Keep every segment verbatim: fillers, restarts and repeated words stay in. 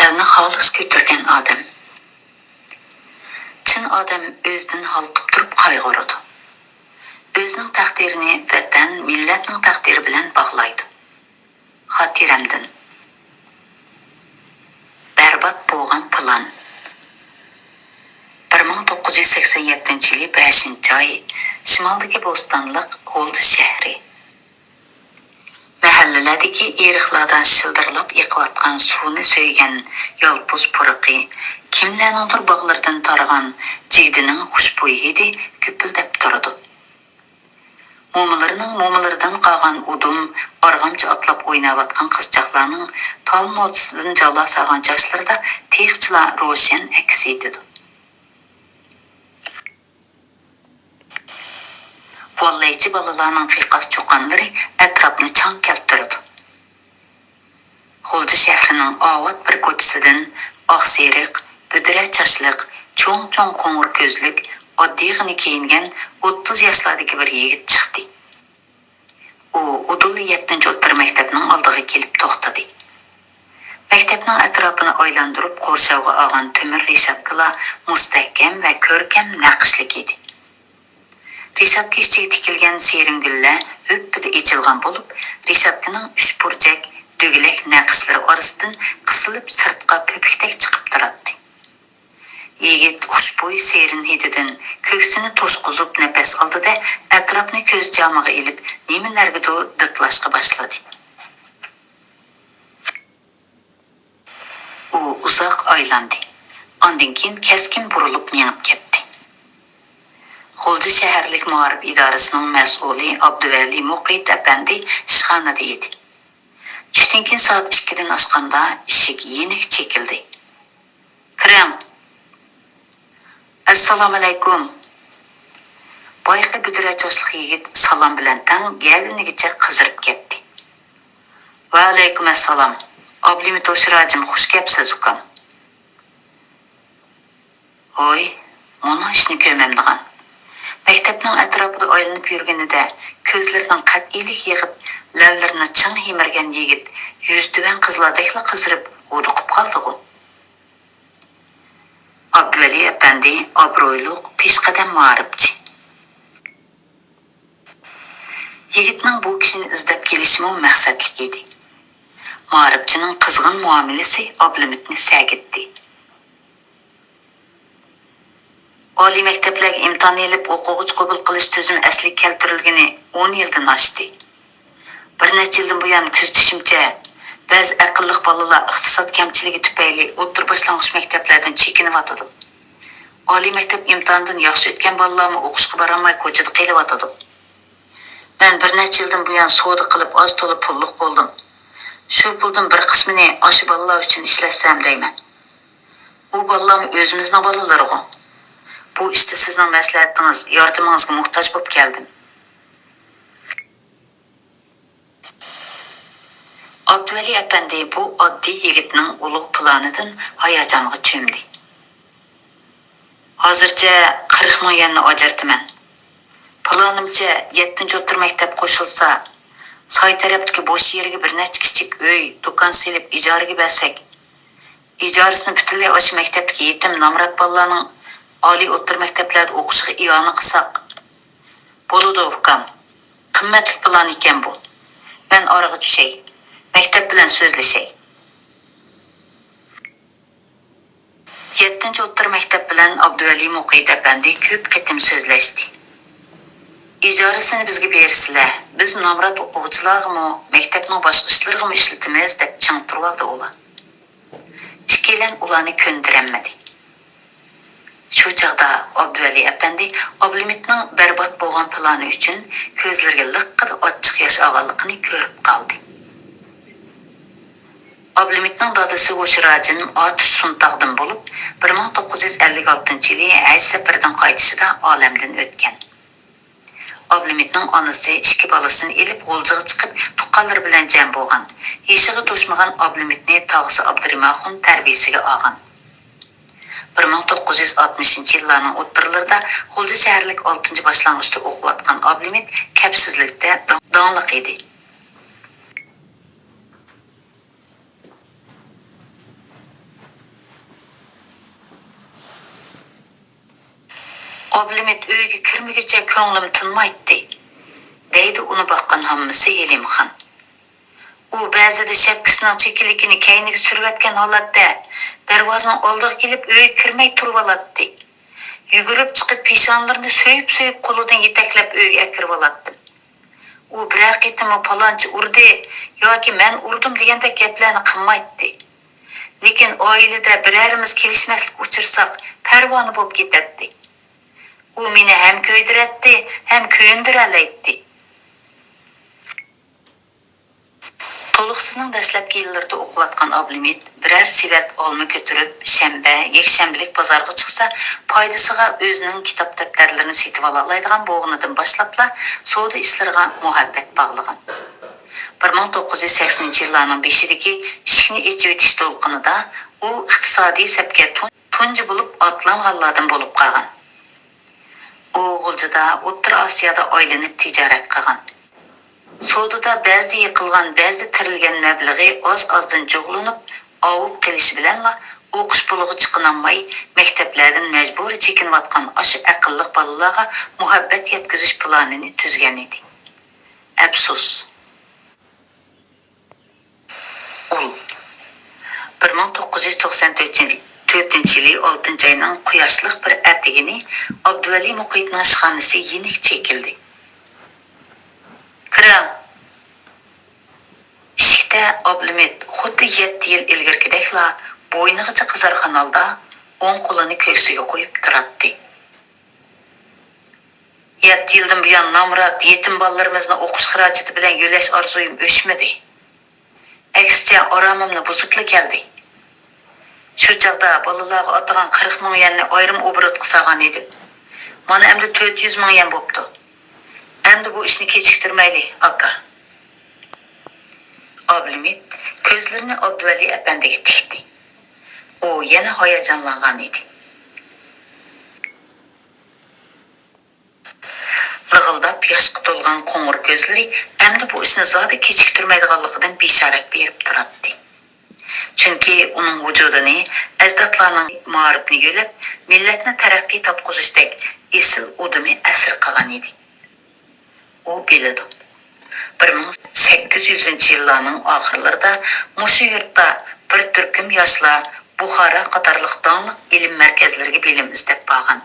ئەلنى خالىس كۆتۈرگەن ئادەم. چىن ئادەم ئۆزىدىن ھالقىپ تۇرۇپ قايغۇرىدۇ. ئۆزىنىڭ تەقدىرىنى ۋەتەن، مىللەتنىڭ تەقدىرى بىلەن باغلايدۇ. خاتىرەمدىن. بەربات بولغان پىلان. بىر مىڭ توققۇز يۈز سەكسەن يەتتىنچى يىلى بەشىنچى ئاي، شىمالدىكى بوستانلىق غۇلجا شەھىرى. مەھەللىلەردىكى ئېرىقلاردا شىلدىرلاپ ئېقىۋاتقان سۇنى سۆيگەن يالپۇز پۇرىقى، كىملەرنىڭدۇر باغلىرىدىن تارىغان جىگدىنىڭ خۇشبۇي ھىدى گۈپۈلدەپ تۇرىدۇ. مومىلىرىنىڭ مومىلىرىدىن قالغان ئۇدۇم، ئارغامچا ئاتلاپ ئويناۋاتقان قىزچاقلارنىڭ تال نوتىسىدىن جالا سالغان چاچلىرىدا تېخىچىلا روشەن ئەكس ئېتىدۇ. ۋاللەيچى بالىلارنىڭ قىيقاس چۇقانلىرى ئەتراپنى چاڭ كەلتۈرىدۇ. غۇلجا شەھىرىنىڭ ئاۋات بىر كوچىسىدىن ئاق سېرىق، بۈدرە چاچلىق، چوڭ-چوڭ قوڭۇر كۆزلۈك، ئاددىيغىنە كىيىنگەن ئوتتۇز ياشلاردىكى بىر يىگىت چىقتى. ئۇ ئۇدۇللا يەتتىنچى ئوتتۇرا مەكتەپنىڭ ئالدىغا كېلىپ توختىدى. مەكتەپنىڭ ئەتراپىنى ئايلاندۇرۇپ قورشاۋغا ئالغان تۆمۈر رېشاتكىلار مۇستەھكەم ۋە كۆركەم نەقىشلىك ئىدى. رېشاتكا ئىچىگە تىكىلگەن سېرىن گۈللەر ھۈپپىدە ئېچىلغان بولۇپ، رېشاتكىنىڭ ئۈچ بۇرجەك، دۆگىلەك نەقىشلىرى ئارىسىدىن قىسىلىپ سىرتقا پۆپۈكتەك چىقىپ تۇراتتى. يىگىت خۇشبۇي سېرىن ھىدىدىن كۆكسىنى توشقۇزۇپ نەپەس ئالدى-دە، ئەتراپنى كۆز جامىغا ئېلىپ، نېمىلەرگىدۇر دىتلاشقا باشلىدى. ئۇ ئۇزاق ئايلاندى. ئاندىن كېيىن كەسكىن بۇرۇلۇپ مېڭىپ كەتتى. غۇلجا شەھەرلىك مائارىپ ئىدارىسىنىڭ مەسئۇلى ئابدۇۋەلى مۇقىت ئەپەندى ئىشخانىدا ئىدى. چۈشتىن كېيىن سائەت ئىككىدىن ئاشقاندا ئىشىك يېنىك چېكىلدى. كىرىڭ! ئەسسالامۇئەلەيكۇم! بايىقى بۈدرە چاچلىق يىگىت سالام بىلەن تەڭ گەدىنىگىچە قىزىرىپ كەتتى. ۋەئەلەيكۇم ئەسسالام! ئابلىمىت ھوشۇر ھاجىم، خۇش كەپسىز، ئۇكام! ھوي، مۇنۇ ئىشنى كۆرمەمدىغان. مەكتەپنىڭ ئەتراپىدا ئايلىنىپ يۈرگىنىدە كۆزلىرىنىڭ قەتئىيلىك يىغىپ، لەۋلىرىنى چىڭ ھىمىرگەن يىگىت يۈزى تۆۋەن قىزلاردەكلا قىزىرىپ ھودۇقۇپ قالدىغۇ. ئابدۇۋەلى ئەپەندى ئابرۇيلۇق، پېشقەدەم مائارىپچى. يىگىتنىڭ بۇ كىشىنى ئىزدەپ كېلىشىمۇ مەقسەتلىك ئىدى. مائارىپچىنىڭ قىزغىن مۇئامىلىسى ئابلىمىتنى سەگىتتى. ئالىي مەكتەپلەرگە ئىمتىھان ئېلىپ ئوقۇغۇچى قوبۇل قىلىش تۈزۈمى ئەسلىگە كەلتۈرۈلگىنى ئون يىلدىن ئاشتى. بىر نەچچە يىلدىن بۇيان كۆزىتىشىمچە، بەزى ئەقىللىق بالىلار ئىقتىساد كەمچىلىكى تۈپەيلى ئوتتۇرا باشلانغۇچ مەكتەپلەردىن چېكىنىۋاتىدۇ. ئالىي مەكتەپ ئىمتىھانىدىن ياخشى ئۆتكەن بالىلارمۇ ئوقۇشقا بارالماي كوچىدا قېلىۋاتىدۇ. مەن بىر نەچچە يىلدىن بۇيان سودا قىلىپ ئاز تولا پۇللۇق بولدۇم. شۇ پۇلدىن بىر قىسمىنى ئاشۇ بالىلار ئۈچۈن ئىشلەتسەم دەيمەن. ئۇ بالىلارمۇ ئۆزىمىزنىڭ بالىلىرىغۇ. بۇ ئىشتا سىزنىڭ مەسلىھەتىڭىز، ياردىمىڭىزگە موھتاج بولۇپ كەلدىم. ئابدۇۋەلى ئەپەندى بۇ ئاددىي يىگىتنىڭ ئۇلۇغ پىلانىدىن ھاياجانغا چۆمدى. ھازىرچە قىرىق مىڭ يۈەننى ئاجرىتىمەن. پىلانىمچە، يەتتىنچى ئوتتۇرا مەكتەپ قوشۇلسا، ساي تەرەپتىكى بوش يەرگە بىر نەچچە كىچىك ئۆي، دۇكان سېلىپ ئىجارىگە بەرسەك، ئىجارىسىنى پۈتۈنلەي ئاشۇ مەكتەپتىكى يېتىم، نامرات بالىلارنىڭ ئالىي ئوتتۇرا مەكتەپلەردە ئوقۇشىغا ئىئانە قىلساق. بولىدۇ، ئۇكام. قىممەتلىك پىلان ئىكەن بۇ. مەن ئارىغا چۈشەي. مەكتەپ بىلەن سۆزلىشەي. يەتتىنچى ئوتتۇرا مەكتەپ بىلەن ئابدۇۋەلى مۇقىت ئەپەندى كۆپ قېتىم سۆزلەشتى. ئىجارىسىنى بىزگە بېرىسىلە، بىز نامرات ئوقۇغۇچىلارغىمۇ، مەكتەپنىڭ باشقا ئىشلىرىغىمۇ ئىشلىتىمىز، دەپ چىڭ تۇرۇۋالدى ئۇلار. ئىككىيلەن ئۇلارنى كۆندۈرەلمىدى. شۇ چاغدا ئابدۇۋەلى ئەپەندى ئابلىمىتنىڭ بەربات بولغان پىلانى ئۈچۈن كۆزلىرىگە لىققىدە ئاچچىق ياش ئاغانلىقىنى كۆرۈپ قالدى. ئابلىمىتنىڭ دادىسى ھوشۇراجىن ئاتۇش سۇنتاغدىن بولۇپ، بىر مىڭ توققۇز يۈز ئەللىك ئالتىنچى يىلى ھەج سەپىرىدىن قايتىشىدا ئالەمدىن ئۆتكەن. ئابلىمىتنىڭ ئانىسى ئىككى بالىسىنى ئېلىپ غۇلجىغا چىقىپ، تۇغقانلىرى بىلەن جەم بولغان. يېشىغا توشمىغان ئابلىمىتنى تاغىسى ئابدۇرېماخۇن تەربىيىسىگە ئالغان. بىر مىڭ توققۇز يۈز ئاتمىشىنچى يىللارنىڭ ئوتتۇرىلىرىدا غۇلجا شەھەرلىك ئالتىنچى باشلانغۇچتا ئوقۇۋاتقان ئابلىمىت كەپسىزلىكتە داڭلىق ئىدى. ئابلىمىت ئۆيگە كىرمىگۈچە كۆڭلۈم تىنمايتتى، دەيدۇ ئۇنى باققان ھاممىسى ھېلىمخان. ئۇ بەزىدە شەپكىسىنىڭ چېكىلىكىنى كەينىگە سۈرۈۋەتكەن ھالەتتە دەرۋازىنىڭ ئالدىغا كېلىپ ئۆيگە كىرمەي تۇرۇۋالاتتى. يۈگۈرۈپ چىقىپ پېشانىلىرىنى سۆيۈپ-سۆيۈپ قولىدىن يېتەكلەپ ئۆيگە ئەكىرىۋالاتتىم. ئۇ بىرەر قېتىممۇ پالانچى ئۇردى ياكى مەن ئۇردۇم دېگەندەك گەپلەرنى قىلمايتتى. لېكىن ئائىلىدە بىرەرىمىز كېلىشمەسلىك ئۇچرىساق پەرۋانە بولۇپ كېتەتتى. ئۇ مېنى ھەم كۆيدۈرەتتى، ھەم كۆيۈندۈرەلەيتتى. تولۇقسىزنىڭ دەسلەپكى يىللىرىدا ئوقۇۋاتقان ئابلىمىت بىرەر سېۋەت ئالما كۆتۈرۈپ، شەنبە، يەكشەنبىلىك بازارغا چىقسا، پايدىسىغا ئۆزىنىڭ كىتاب دەپتەرلىرىنى سېتىۋالالايدىغان بوغۇنىدىن باشلاپلا سودا ئىشلىرىغا مۇھەببەت باغلىغان. بىر مىڭ توققۇز يۈز سەكسىنىنچى يىللارنىڭ بېشىدىكى ئىشىكنى ئېچىۋېتىش دولقۇنىدا ئۇ ئىقتىسادىي سەپكە تۇنجى بولۇپ ئاتلانغانلاردىن بولۇپ قالغان. ئۇ غۇلجىدا، ئوتتۇرا ئاسىيادا ئايلىنىپ تىجارەت قىلغان. سودىدا بەزىدە يىقىلغان، بەزىدە تىرىلگەن مەبلىغى ئاز-ئازدىن جۇغلىنىپ، ئاۋۇپ قېلىشى بىلەنلا ئوقۇش پۇلىغا چىقىنالماي، مەكتەپلەردىن مەجبۇرىي چېكىنىۋاتقان ئاشۇ ئەقىللىق بالىلارغا مۇھەببەت يەتكۈزۈش پىلانىنى تۈزگەنىدى. ئەپسۇس. ئۇل. بىر مىڭ توققۇز يۈز توقسان تۆتىنچى يىلى ئالتىنچى ئاينىڭ قۇياشلىق بىر ئەتىگىنى ئابدۇۋەلى مۇقىتنىڭ ئىشخانىسى يېنىك چېكىلدى. كىرىڭ! ئىشىكتە ئابلىمىت خۇددى يەتتە يىل ئىلگىرىكىدەكلا بوينىغىچە قىزارغان ھالدا ئوڭ قولىنى كۆكسىگە قويۇپ تۇراتتى. يەتتە يىلدىن بۇيان نامرات، يېتىم بالىلىرىمىزنى ئوقۇش خىراجىتى بىلەن يۆلەش ئارزۇيۇم ئۆچمىدى. ئەكسىچە، ئارامىمنى بۇزۇپلا كەلدى. شۇ چاغدا بالىلارغا ئاتىغان قىرىق مىڭ يۈەننى ئايرىم ئوبوروتقا سالغان ئىدىم. مانا ئەمدى تۆت يۈز مىڭ يۈەن بوپتۇ. ئەمدى بۇ ئىشنى كېچىكتۈرمەيلى، ئاكا. ئابلىمىت كۆزلىرىنى ئابدۇۋەلى ئەپەندىگە تىكتى. ئۇ يەنە ھاياجانلانغان ئىدى. لىغىلداپ ياشقا تولغان قوڭۇر كۆزلىرى ئەمدى بۇ ئىشنى زادى كېچىكتۈرمەيدىغانلىقىدىن بېشارەت بېرىپ تۇراتتى. چۈنكى ئۇنىڭ ۋۇجۇدىنى ئەجدادلارنىڭ مائارىپنى يۆلەپ، مىللەتنى تەرەققىي تاپقۇزۇشتەك ئېسىل ئۇدۇمى ئەسىر قىلغان ئىدى. ئۇ بىلىدۇ. بىر مىڭ سەككىز يۈزىنچى يىللارنىڭ ئاخىرلىرىدا مۇشۇ يۇرتتا بىر تۈركۈم ياشلار بۇخارا قاتارلىق داڭلىق ئىلىم مەركەزلىرىگە بىلىم ئىزدەپ بارغان.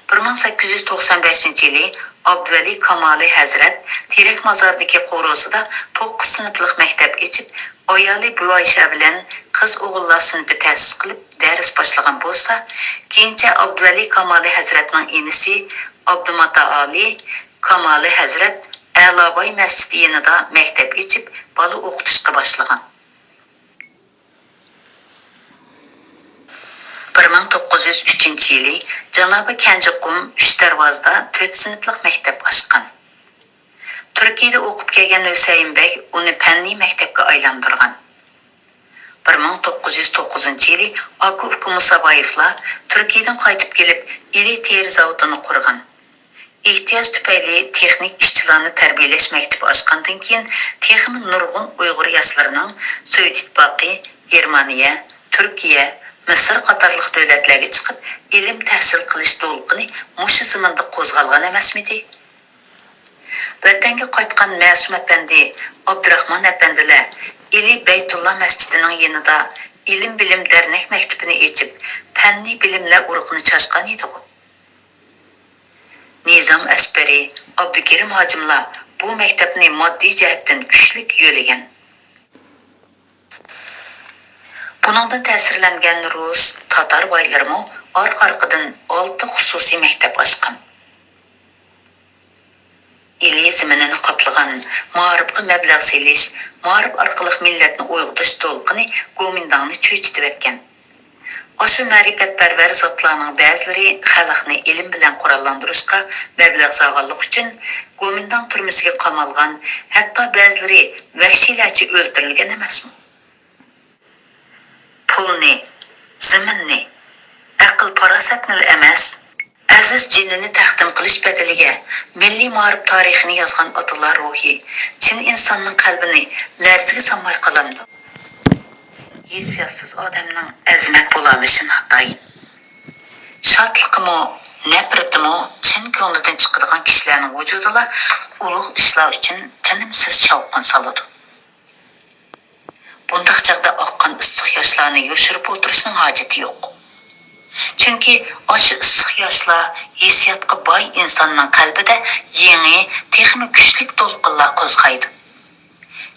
بىر مىڭ سەككىز يۈز توقسان بەشىنچى يىلى ئابدۇۋەلى كامالى ھەزرەت تېرەك مازاردىكى قورۇسىدا توققۇز سىنىپلىق مەكتەپ ئېچىپ، ئايالى بۇئايشە بىلەن قىز ئوغۇللار سىنىپى تەسىس قىلىپ دەرس باشلىغان بولسا، كېيىنچە ئابدۇۋەلى كامالى ھەزرەتنىڭ ئىنىسى ئابدۇماتا ئالى كامالى ھەزرەت ئەلاباي مەسچىتى يېنىدا مەكتەپ ئېچىپ، بالا ئوقۇتۇشقا باشلىغان. بىر مىڭ توققۇز يۈز ئۈچىنچى يىلى جانابى كەنجىقۇم ئۈچ دەرۋازىدا تۆت سىنىپلىق مەكتەپ ئاچقان. تۈركىيەدە ئوقۇپ كەلگەن ھۈسەيىن بەگ ئۇنى پەننىي مەكتەپكە ئايلاندۇرغان. بىر مىڭ توققۇز يۈز توققۇزىنچى يىلى ئاكا-ئۇكا مۇسابايېفلار تۈركىيەدىن قايتىپ كېلىپ، ئىلى تېرە زاۋۇتىنى قۇرغان. ئېھتىياج تۈپەيلى تېخنىك ئىشچىلارنى تەربىيەلەش مەكتىپى ئاچقاندىن كېيىن، تېخىمۇ نۇرغۇن ئۇيغۇر ياشلىرىنىڭ سوۋېت ئىتتىپاقى، گېرمانىيە، تۈركىيە، مىسىر قاتارلىق دۆلەتلەرگە چىقىپ، ئىلىم تەھسىل قىلىش دولقۇنى مۇشۇ زېمىندا قوزغالغان ئەمەسمىدى؟ ۋەتەنگە قايتقان مەسۇم ئەپەندى، ئابدۇراخمان ئەپەندىلەر ئىلى بەيتۇللا مەسچىتىنىڭ يېنىدا ئىلىم-بىلىم دەرنەك مەكتىپىنى ئېچىپ، پەننىي بىلىملەر ئۇرۇقىنى چاچقان ئىدىغۇ. نىزام ئەسپەرى، ئابدۇكېرىم ھاجىملار بۇ مەكتەپنى ماددىي جەھەتتىن كۈچلۈك يۆلىگەن. بۇنىڭدىن تەسىرلەنگەن رۇس، تاتار بايلىرىمۇ ئارقا-ئارقىدىن ئالتە خۇسۇسىي مەكتەپ ئاچقان. ئىلى زېمىنىنى قاپلىغان مائارىپقا مەبلەغ سېلىش، مائارىپ ئارقىلىق مىللەتنى ئويغىتىش دولقۇنى گومىنداڭنى چۆچۈتۈۋەتكەن. ئاشۇ مەرىپەتپەرۋەر زاتلارنىڭ بەزىلىرى خەلقنى ئىلىم بىلەن قوراللاندۇرۇشقا مەبلەغ سالغانلىقى ئۈچۈن گومىنداڭ تۈرمىسىگە قامالغان، ھەتتا بەزىلىرى ۋەھشىيلەرچە ئۆلتۈرۈلگەن ئەمەسمۇ؟ پۇلنى، زېمىننى، ئەقىل-پاراسەتنىلا ئەمەس، ئەزىز جېنىنى تەقدىم قىلىش بەدىلىگە مىللىي مائارىپ تارىخىنى يازغان ئاتىلار روھى چىن ئىنساننىڭ قەلبىنى لەرزىگە سالماي قالامدۇ؟ ھېسسىياتسىز ئادەمنىڭ ئەزىمەت بولالىشى ناتايىن. شادلىقىمۇ، نەپرىتىمۇ چىن كۆڭلىدىن چىقىدىغان كىشىلەرنىڭ ۋۇجۇدىغا ئۇلۇغ ئىشلار ئۈچۈن تىنىمسىز شاۋقۇن سالىدۇ. بۇنداق چاغدا ئاققان ئىسسىق ياشلارنى يوشۇرۇپ ئولتۇرۇشنىڭ ھاجىتى يوق. چۈنكى ئاشۇ ئىسسىق ياشلار ھېسسىياتقا باي ئىنساننىڭ قەلبىدە يېڭى، تېخىمۇ كۈچلۈك دولقۇنلار قوزغايدۇ.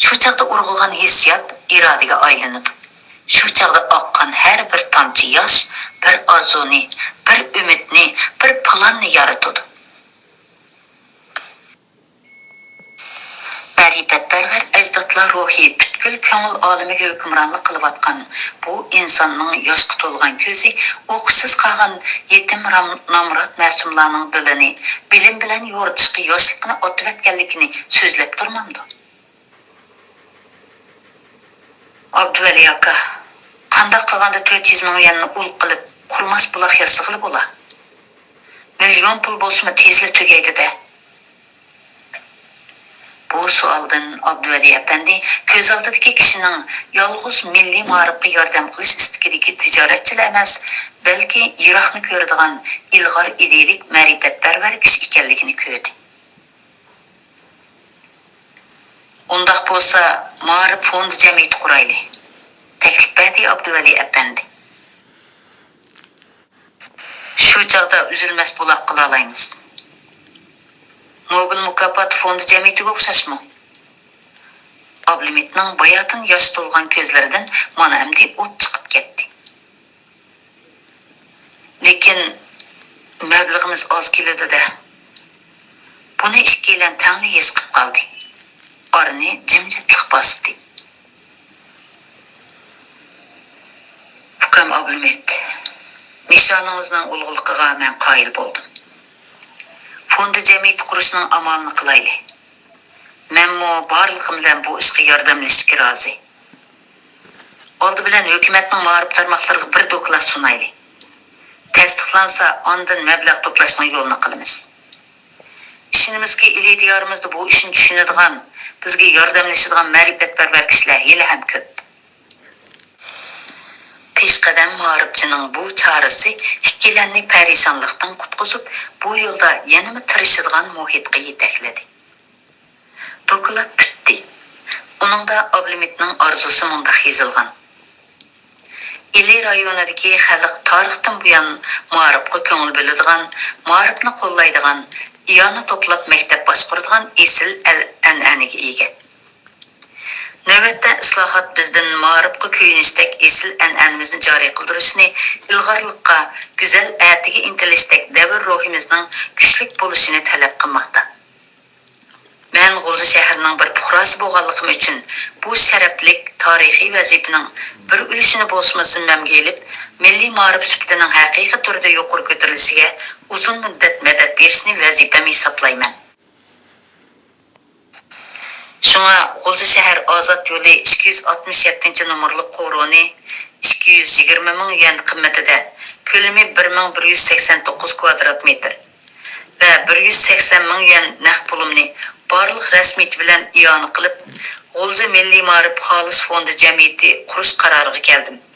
شۇ چاغدا ئۇرغۇغان ھېسسىيات ئىرادىگە ئايلىنىدۇ. شۇ چاغدا ئاققان ھەر بىر تامچە ياش بىر ئارزۇنى، بىر ئۈمىدنى، بىر پىلاننى يارىتىدۇ. مەرىپەتپەرۋەر ئەجدادلار روھى پۈتكۈل كۆڭۈل ئالىمىگە ھۆكۈمرانلىق قىلىۋاتقان بۇ ئىنساننىڭ ياشقا تولغان كۆزى ئوقۇشسىز قالغان يېتىم رام-، نامرات مەسۇملارنىڭ دىلىنى بىلىم بىلەن يورۇتۇشقا ياشلىقىنى ئاتىۋەتكەنلىكىنى سۆزلەپ تۇرمامدۇ؟ ئابدۇۋەلى ئاكا، قانداق قىلغاندا تۆت يۈز مىڭ يۈەننى ئۇل قىلىپ، قۇرۇماس بۇلاق ياسىغىلى بولا؟ مىليون پۇل بولسىمۇ تېزلا تۈگەيدۇ-دە. بۇ سوئالدىن ئابدۇۋەلى ئەپەندى كۆز ئالدىدىكى كىشىنىڭ يالغۇز مىللىي مائارىپقا ياردەم قىلىش ئىستىكىدىكى تىجارەتچىلا ئەمەس، بەلكى يىراقنى كۆرىدىغان ئىلغار ئىدىيەلىك مەرىپەتپەرۋەر كىشى ئىكەنلىكىنى كۆردى. ئۇنداق بولسا، مائارىپ فوندى جەمئىيىتى قۇرايلى، تەكلىپ بەردى ئابدۇۋەلى ئەپەندى. شۇ چاغدا ئۈزۈلمەس بۇلاق قىلالايمىز. نوبېل مۇكاپاتى فوندى جەمئىيىتىگە ئوخشاشمۇ؟ ئابلىمىتنىڭ باياتىن ياش تولغان كۆزلىرىدىن مانا ئەمدى ئوت چىقىپ كەتتى. لېكىن مەبلىغىمىز ئاز كېلىدۇ-دە. بۇنى ئىككىيلەن تەڭلا ھېس قىپ قالدى. ئارىنى جىمجىتلىق باستى. ئۇكام ئابلىمىت، نىشانىڭىزنىڭ ئۇلۇغلۇقىغا مەن قايىل بولدۇم. فوندى جەمئىيىتى قۇرۇشنىڭ ئامالىنى قىلايلى. مەنمۇ بارلىقىم بىلەن بۇ ئىشقا ياردەملىشىشكە رازى. ئالدى بىلەن ھۆكۈمەتنىڭ مائارىپ تارماقلىرىغا بىر دوكلات سۇنايلى. تەستىقلانسا، ئاندىن مەبلەغ توپلاشنىڭ يولىنى قىلىمىز. ئىشىنىمىزكى، ئىلى دىيارىمىزدا بۇ ئىشنى چۈشىنىدىغان، بىزگە ياردەملىشىدىغان مەرىپەتپەرۋەر كىشىلەر ھېلىھەم كۆپ. پېشقەدەم مائارىپچىنىڭ بۇ چارىسى ئىككىيلەننى پەرىشانلىقتىن قۇتقۇزۇپ، بۇ يولدا يەنىمۇ تىرىشىدىغان مۇھىتقا يېتەكلىدى. دوكلات پۈتتى. ئۇنىڭدا ئابلىمىتنىڭ ئارزۇسى مۇنداق يېزىلغان: ئىلى رايونىدىكى خەلق تارىختىن بۇيان مائارىپقا كۆڭۈل بۆلىدىغان، مائارىپنى قوللايدىغان، ئىئانە توپلاپ مەكتەپ باشقۇرىدىغان ئېسىل ئەل-، ئەنئەنىگە ئىگە. نۆۋەتتە ئىسلاھات بىزدىن مائارىپقا كۆيۈنۈشتەك ئېسىل ئەنئەنىمىزنى جارى قىلدۇرۇشنى، ئىلغارلىققا، گۈزەل ئەتىگە ئىنتىلىشتەك دەۋر روھىمىزنىڭ كۈچلۈك بولۇشىنى تەلەپ قىلماقتا. مەن غۇلجا شەھىرىنىڭ بىر پۇقراسى بولغانلىقىم ئۈچۈن، بۇ شەرەپلىك تارىخىي ۋەزىپىنىڭ بىر ئۈلۈشىنى بولسىمۇ زىممەمگە ئېلىپ، مىللىي مائارىپ سۈپىتىنىڭ ھەقىقىي تۈردە يۇقىرى كۆتۈرۈلۈشىگە ئۇزۇن مۇددەت مەدەت بېرىشنى ۋەزىپەم ھېسابلايمەن. شۇڭا غۇلجا شەھەر ئازاد يولى ئىككى يۈز ئاتمىش يەتتىنچى نومۇرلۇق قورۇنى ئىككى يۈز يىگىرمە مىڭ يۈەن قىممىتىدە، كۆلىمى بىر مىڭ بىر يۈز سەكسەن توققۇز كۋادرات مېتىر ۋە بىر يۈز سەكسەن مىڭ يۈەن نەق پۇلۇمنى بارلىق رەسمىيىتى بىلەن ئىئانە قىلىپ، غۇلجا مىللىي مائارىپ خالىس فوندى جەمئىيىتى قۇرۇش قارارىغا كەلدىم.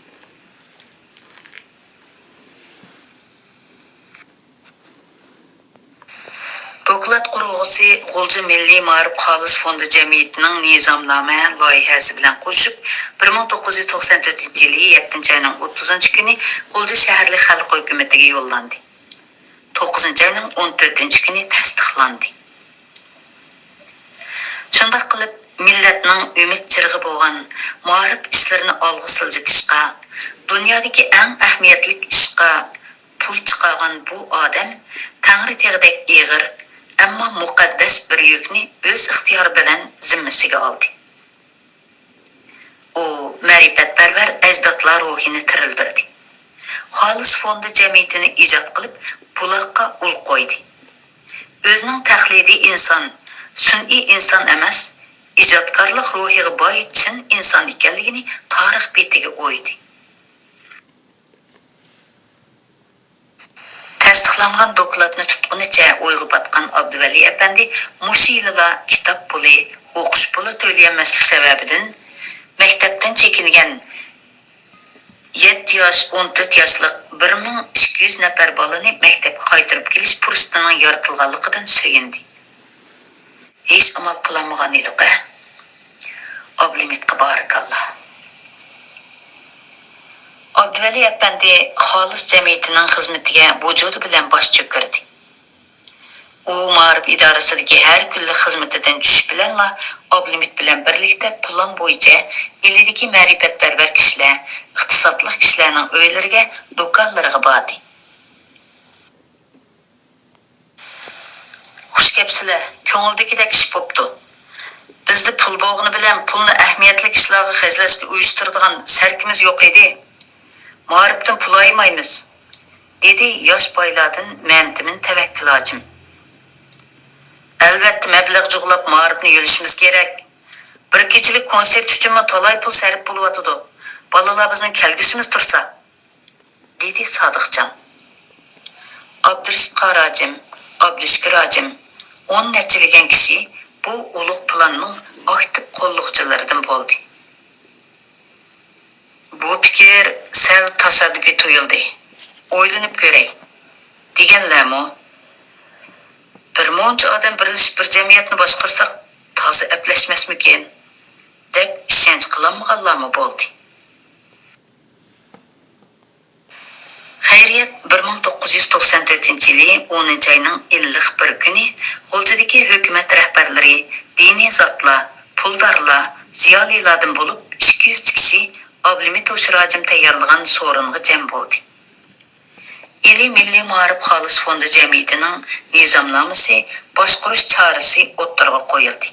دوكلات قۇرۇلغۇسى غۇلجا مىللىي مائارىپ خالىس فوندى جەمئىيىتىنىڭ نىزامنامە لايىھەسى بىلەن قوشۇپ، بىر مىڭ توققۇز يۈز توقسان تۆتىنچى يىلى يەتتىنچى ئاينىڭ ئوتتۇزىنچى كۈنى غۇلجا شەھەرلىك خەلق ھۆكۈمىتىگە يوللاندى. توققۇزىنچى ئاينىڭ ئون تۆتىنچى كۈنى تەستىقلاندى. شۇنداق قىلىپ، مىللەتنىڭ ئۈمىد چىرىغى بولغان مائارىپ ئىشلىرىنى ئالغا سىلجىتىشقا، دۇنيادىكى ئەڭ ئەھمىيەتلىك ئىشقا پۇل چىقارغان بۇ ئادەم تەڭرى تېغىدەك ئېغىر، ئەمما مۇقەددەس بىر يۈكنى ئۆز ئىختىيارى بىلەن زىممىسىگە ئالدى. ئۇ مەرىپەتپەرۋەر ئەجدادلار روھىنى تىرىلدۈردى. خالىس فوندى جەمئىيىتىنى ئىجاد قىلىپ، بۇلاققا ئۇل قويدى. ئۆزىنىڭ تەقلىدىي ئىنسان، سۈنئىي ئىنسان ئەمەس، ئىجادكارلىق روھىغا باي چىن ئىنسان ئىكەنلىكىنى تارىخ بېتىگە ئويدى. تەستىقلانغان دوكلاتنى تۇتقىنىچە ئويغا پاتقان ئابدۇۋەلى ئەپەندى مۇشۇ يىلىلا كىتاب پۇلى، ئوقۇش پۇلى تۆلىيەلمەسلىك سەۋەبىدىن مەكتەپتىن چېكىنگەن يەتتە ياش، ئون تۆت ياشلىق بىر مىڭ ئىككى يۈز نەپەر بالىنى مەكتەپكە قايتۇرۇپ كېلىش پۇرسىتىنىڭ يارىتىلغانلىقىدىن سۆيۈندى. ھېچ ئامال قىلالمىغان ئىدۇق-ھە. ئابلىمىتقا بارىكاللا. ئابدۇۋەلى ئەپەندى خالىس جەمئىيىتىنىڭ خىزمىتىگە ۋۇجۇدى بىلەن باش چۆكۈردى. ئۇ مائارىپ ئىدارىسىدىكى ھەر كۈنلۈك خىزمىتىدىن چۈشۈش بىلەنلا ئابلىمىت بىلەن بىرلىكتە پىلان بويىچە ئىلىدىكى مەرىپەتپەرۋەر كىشىلەر، ئىختىساسلىق كىشىلەرنىڭ ئۆيلىرىگە، دۇكانلىرىغا باردى. خۇش كەپسىلە، كۆڭۈلدىكىدەك ئىش بوپتۇ. بىزدە پۇل بولغىنى بىلەن پۇلنى ئەھمىيەتلىك ئىشلارغا خەجلەشكە ئۇيۇشتۇرىدىغان سەركىمىز يوق ئىدى. مائارىپتىن پۇل ئايىمايمىز، دېدى ياش بايلاردىن مەمتىمىن تەۋەككىل ھاجىم. ئەلۋەتتە، مەبلەغ جۇغلاپ مائارىپنى يۆلىشىمىز كېرەك. بىر كېچىلىك كونسېرت ئۈچۈنمۇ تالاي پۇل سەرپ بولۇۋاتىدۇ. بالىلار بىزنىڭ كەلگۈسىمىز تۇرسا. دېدى سادىقجان. ئابدۇرېشىت قارى ھاجىم، ئابدۇشۈكۈر ھاجىم، ئون نەچچىلىگەن كىشى بۇ ئۇلۇغ پىلاننىڭ ئاكتىپ قوللىغۇچىلىرىدىن بولدى. بۇ پىكىر سەل تاسادىپىي تۇيۇلدى. ئويلىنىپ كۆرەي، دېگەنلەرمۇ؟ بىر مۇنچە ئادەم بىرلىشىپ بىر جەمئىيەتنى باشقۇرساق تازا ئەپلەشمەسمىكىن، دەپ ئىشەنچ قىلالمىغانلارمۇ بولدى. خەيرىيەت بىر مىڭ توققۇز يۈز توقسان تۆتىنچى يىلى ئونىنچى ئاينىڭ ئىللىق بىر كۈنى غۇلجىدىكى ھۆكۈمەت رەھبەرلىرى، دىنىي زاتلار، پۇلدارلار، زىيالىيلاردىن بولۇپ ئىككى يۈز كىشى ئابلىمىت ھوشۇر ھاجىم تەييارلىغان سورۇنغا جەم بولدى. ئىلى مىللىي مائارىپ خالىس فوندى جەمئىيىتىنىڭ نىزامنامىسى، باشقۇرۇش چارىسى ئوتتۇرىغا قويۇلدى.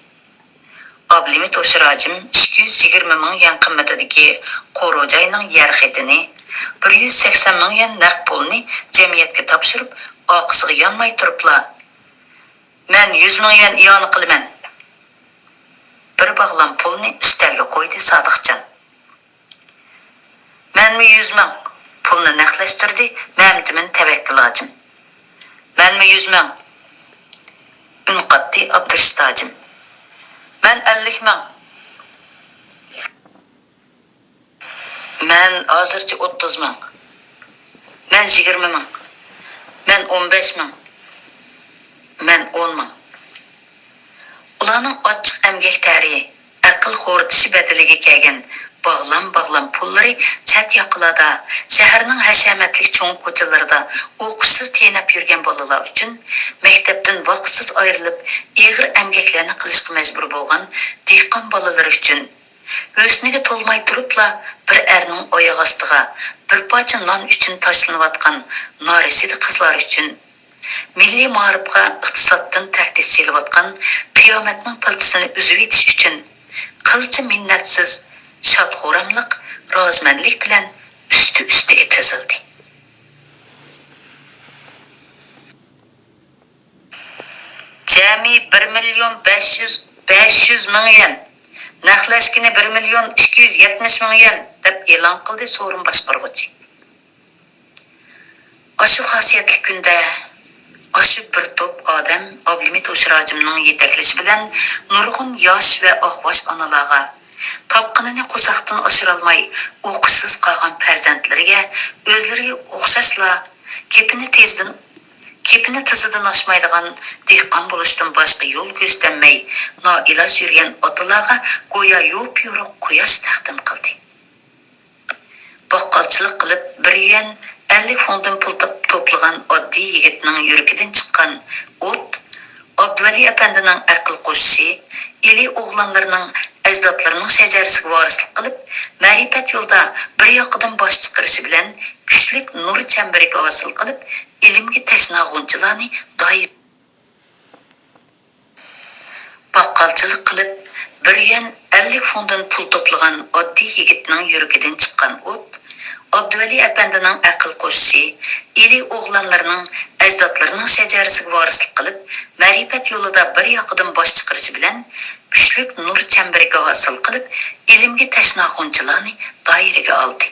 ئابلىمىت ھوشۇر ھاجىم ئىككى يۈز يىگىرمە مىڭ يۈەن قىممىتىدىكى قورۇ جاينىڭ يەر خېتىنى، بىر يۈز سەكسەن مىڭ يۈەن نەق پۇلنى جەمئىيەتكە تاپشۇرۇپ، ئارقىسىغا يانماي تۇرۇپلا، «مەن يۈز مىڭ يۈەن ئىئانە قىلىمەن.» بىر باغلام پۇلنى ئۈستەلگە قويدى سادىقجان. «مەنمۇ يۈز مىڭ.» پۇلنى نەقلەشتۈردى مەمتىمىن تەۋەككىل ھاجىم. «مەنمۇ يۈز مىڭ.» ئۈن قاتتى ئابدۇرېشىت ھاجىم. «مەن ئەللىك مىڭ.» «مەن ھازىرچە ئوتتۇز مىڭ.» «مەن يىگىرمە مىڭ.» «مەن ئون بەش مىڭ.» «مەن ئون مىڭ.» ئۇلارنىڭ ئاچچىق ئەمگەك تەرى، ئەقىل خورىتىشى بەدىلىگە كەلگەن باغلام-باغلام پۇللىرى چەت ياقىلاردا، شەھەرنىڭ ھەشەمەتلىك چوڭ كوچىلىرىدا ئوقۇشسىز تېنەپ يۈرگەن بالىلار ئۈچۈن، مەكتەپتىن ۋاقىتسىز ئايرىلىپ، ئېغىر ئەمگەكلەرنى قىلىشقا مەجبۇر بولغان دېھقان بالىلىرى ئۈچۈن، ھۆسنىگە تولماي تۇرۇپلا بىر ئەرنىڭ ئاياغ ئاستىغا بىر پارچە نان ئۈچۈن تاشلىنىۋاتقان نارەشىدە قىزلار ئۈچۈن، مىللىي مائارىپقا ئىقتىسادتىن تەھدىت سېلىۋاتقان قىيامەتنىڭ پىلتىسىنى ئۈزۈۋېتىش ئۈچۈن، قىلچە مىننەتسىز، شاد-خۇراملىق، رازىمەنلىك بىلەن ئۈستى-ئۈستىگە تىزىلدى. جەمئىي بىر مىليون بەش يۈز، بەش يۈز مىڭ يۈەن، نەقلەشكىنى بىر مىليون ئىككى يۈز يەتمىش مىڭ يۈەن، دەپ ئېلان قىلدى سورۇن باشقۇرغۇچى. ئاشۇ خاسىيەتلىك كۈندە ئاشۇ بىر توپ ئادەم ئابلىمىت ھوشۇر ھاجىمنىڭ يېتەكلىشى بىلەن نۇرغۇن ياش ۋە ئاق باش ئانىلارغا، تاپقىنىنى قورساقتىن ئاشۇرالماي ئوقۇشسىز قالغان پەرزەنتلىرىگە ئۆزلىرىگە ئوخشاشلا كېپىنى تېزدىن، كېپىنى تىزىدىن ئاشمايدىغان دېھقان بولۇشتىن باشقا يول كۆرسىتەلمەي نائىلاج يۈرگەن ئاتىلارغا گويا يوپيورۇق قۇياش تەقدىم قىلدى. باققالچىلىق قىلىپ، بىر يۈەن ئەللىك فوڭدىن پۇل تاپ-، توپلىغان ئاددىي يىگىتنىڭ يۈرىكىدىن چىققان ئوت، ئابدۇۋەلى ئەپەندىنىڭ ئەقىل قوشۇشى، ئىلى ئوغلانلىرىنىڭ ئەجدادلىرىنىڭ شەجەرىسىگە ۋارىسلىق قىلىپ، مەرىپەت يولىدا بىر ياقىدىن باش چىقىرىشى بىلەن كۈچلۈك نۇر چەمبىرىكى ھاسىل قىلىپ، ئىلىمگە تەشنا غۇنچىلارنى دايىم باققالچىلىق قىلىپ، بىر يۈەن ئەللىك فوڭدىن پۇل توپلىغان ئاددىي يىگىتنىڭ يۈرىكىدىن چىققان ئوت، ئابدۇۋەلى ئەپەندىنىڭ ئەقىل قوشۇشى، ئىلى ئوغلانلىرىنىڭ ئەجدادلىرىنىڭ شەجەرىسىگە ۋارىسلىق قىلىپ، مەرىپەت يولىدا بىر ياقىدىن باش چىقىرىشى بىلەن، كۈچلۈك نۇر چەمبىرىكى ھاسىل قىلىپ، ئىلىمگە تەشنا غۇنچىلارنى دائىرىگە ئالدى.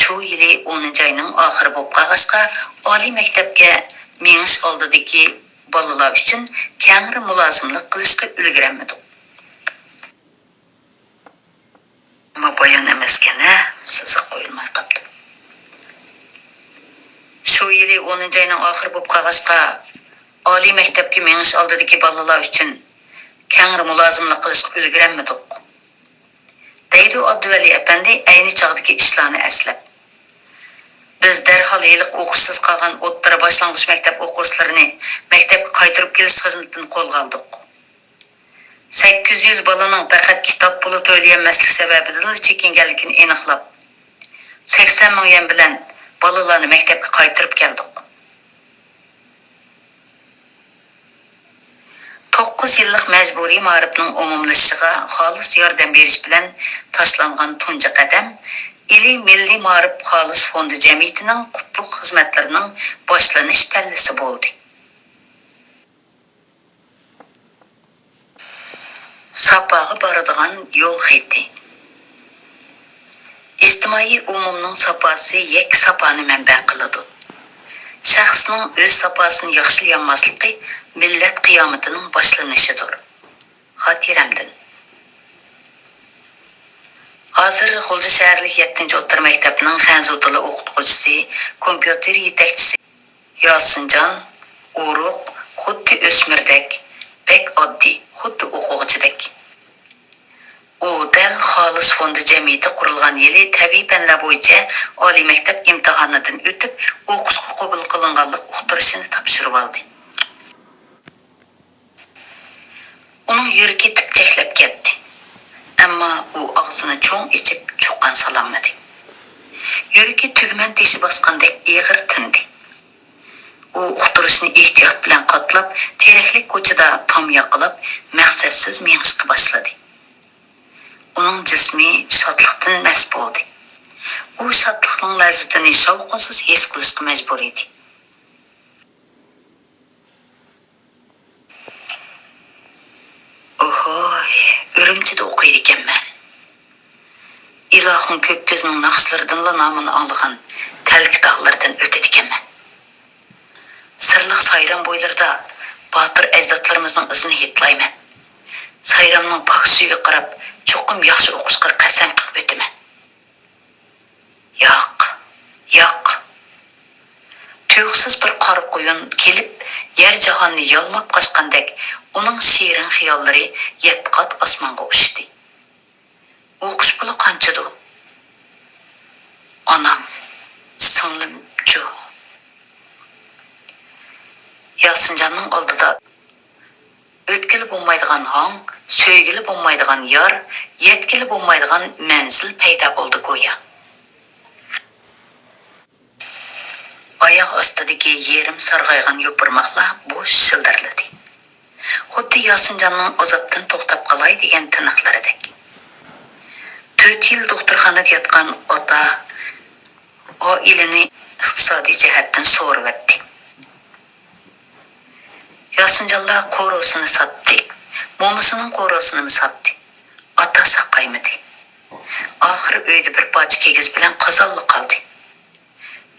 شۇ يىلى ئونىنچى ئاينىڭ ئاخىرى بولۇپ قالغاچقا، ئالىي مەكتەپكە مېڭىش ئالدىدىكى بالىلار ئۈچۈن كەڭرى مۇلازىملىق قىلىشقا ئۈلگۈرەلمىدۇق. ئەمما بايا ئەسكەنە سىزىق قويۇلماي قاپتۇ. شۇ يىلى ئونىنچى ئاينىڭ ئاخىرى بولۇپ قالغاچقا، ئالىي مەكتەپكە مېڭىش ئالدىدىكى بالىلار ئۈچۈن كەڭرى مۇلازىملىق قىلىشقا ئۈلگۈرەلمىدۇق، دەيدۇ ئابدۇۋەلى ئەپەندى ئەينى چاغدىكى ئىشلارنى ئەسلەپ. بىز دەرھال ھېلىقى ئوقۇشسىز قالغان ئوتتۇرا، باشلانغۇچ مەكتەپ ئوقۇغۇچىلىرىنى مەكتەپكە قايتۇرۇپ كېلىش خىزمىتىنى قولغا ئالدۇق. سەككىز يۈز بالىنىڭ پەقەت كىتاب پۇلى تۆلىيەلمەسلىك سەۋەبىدىنلا چېكىنگەنلىكىنى ئېنىقلاپ، سەكسەن مىڭ يۈەن بىلەن بالىلارنى مەكتەپكە قايتۇرۇپ كەلدۇق. توققۇز يىللىق مەجبۇرىي مائارىپنىڭ ئومۇملىشىشىغا خالىس ياردەم بېرىش بىلەن تاشلانغان تۇنجى قەدەم ئىلى مىللىي مائارىپ خالىس فوندى جەمئىيىتىنىڭ قۇتلۇق خىزمەتلىرىنىڭ باشلىنىش پەللىسى بولدى. ساپاغا بارىدىغان يول خېتى. ئىجتىمائىي ئومۇمنىڭ ساپاسى يەككە ساپانى مەنبە قىلىدۇ. شەخسنىڭ ئۆز ساپاسىنى ياخشىلىيالماسلىقى مىللەت قىيامىتىنىڭ باشلىنىشىدۇر. خاتىرەمدىن. ھازىر غۇلجا شەھەرلىك يەتتىنچى ئوتتۇرا مەكتەپنىڭ خەنزۇ تىلى ئوقۇتقۇچىسى، كومپيۇتېر يېتەكچىسى. ياسىنجان، ئورۇق، خۇددى ئۆسمۈردەك، بەك ئاددىي، خۇددى ئوقۇغۇچىدەك. ئۇ دەل خالىس فوندى جەمئىيىتى قۇرۇلغان يىلى تەبىئىي پەنلەر بويىچە ئالىي مەكتەپ ئىمتىھانىدىن ئۆتۈپ، ئوقۇشقا قوبۇل قىلىنغانلىق ئۇقتۇرۇشىنى تاپشۇرۇۋالدى. ئۇنىڭ يۈرىكى تىپچەكلەپ كەتتى. ئەمما ئۇ ئاغزىنى چوڭ ئېچىپ، چۇقان سالالمىدى. يۈرىكى تۈگمەن تېشى باسقاندەك ئېغىر تىندى. ئۇ ئۇقتۇرۇشنى ئېھتىيات بىلەن قاتلاپ، تېرەكلىك كوچىدا تام ياقىلاپ، مەقسەتسىز مېڭىشقا باشلىدى. ئۇنىڭ جىسمى شادلىقتىن مەست بولدى. ئۇ شادلىقنىڭ لەززىتىنى شاۋقۇنسىز ھېس قىلىشقا مەجبۇر ئىدى. ئوھوي، ئۈرۈمچىدە ئوقۇيدىكەنمەن. ئىلاھىڭ كۆك كۆزنىڭ ناخشىلىرىدىنلا نامىنى ئاڭلىغان تەلكە تاغلىرىدىن ئۆتىدىكەنمەن. سىرلىق سايرام بويلىرىدا باتۇر ئەجدادلىرىمىزنىڭ ئىزىنى ھىدلايمەن. سايرامنىڭ پاك سۈيىگە قاراپ، چوقۇم ياخشى ئوقۇشقا قەسەم قىلىپ ئۆتىمەن. ياق، ياق. تۇيۇقسىز بىر قارا قۇيۇن كېلىپ، يەر جاھاننى يالماپ قاچقاندەك، ئۇنىڭ شېرىن خىياللىرى يەتتە قات ئاسمانغا ئۇچتى. ئوقۇش پۇلى قانچىدۇ؟ ئانام، سىڭلىمچۇ؟ ياسىنجاننىڭ ئالدىدا ئۆتكىلى بولمايدىغان ھاڭ، سۆيگىلى بولمايدىغان يار، يەتكىلى بولمايدىغان مەنزىل پەيدا بولدى گويا. ئاياغ ئاستىدىكى يېرىم سارغايغان يوپۇرماقلار بوش شىلدىرلىدى. خۇددى ياسىنجاننىڭ ئازابتىن توختاپ قالاي دېگەن تىنىقلىرىدەك. تۆت يىل دوختۇرخانىدا ياتقان ئاتا ئائىلىنى ئىقتىسادىي جەھەتتىن سورىۋەتتى. ياسىنجانلار قورۇسىنى ساتتى، مومىسىنىڭ قورۇسىنىمۇ ساتتى. ئاتا ساقايمىدى. ئاخىرى ئۆيدە بىر پارچە كىگىز بىلەن قازانلا قالدى.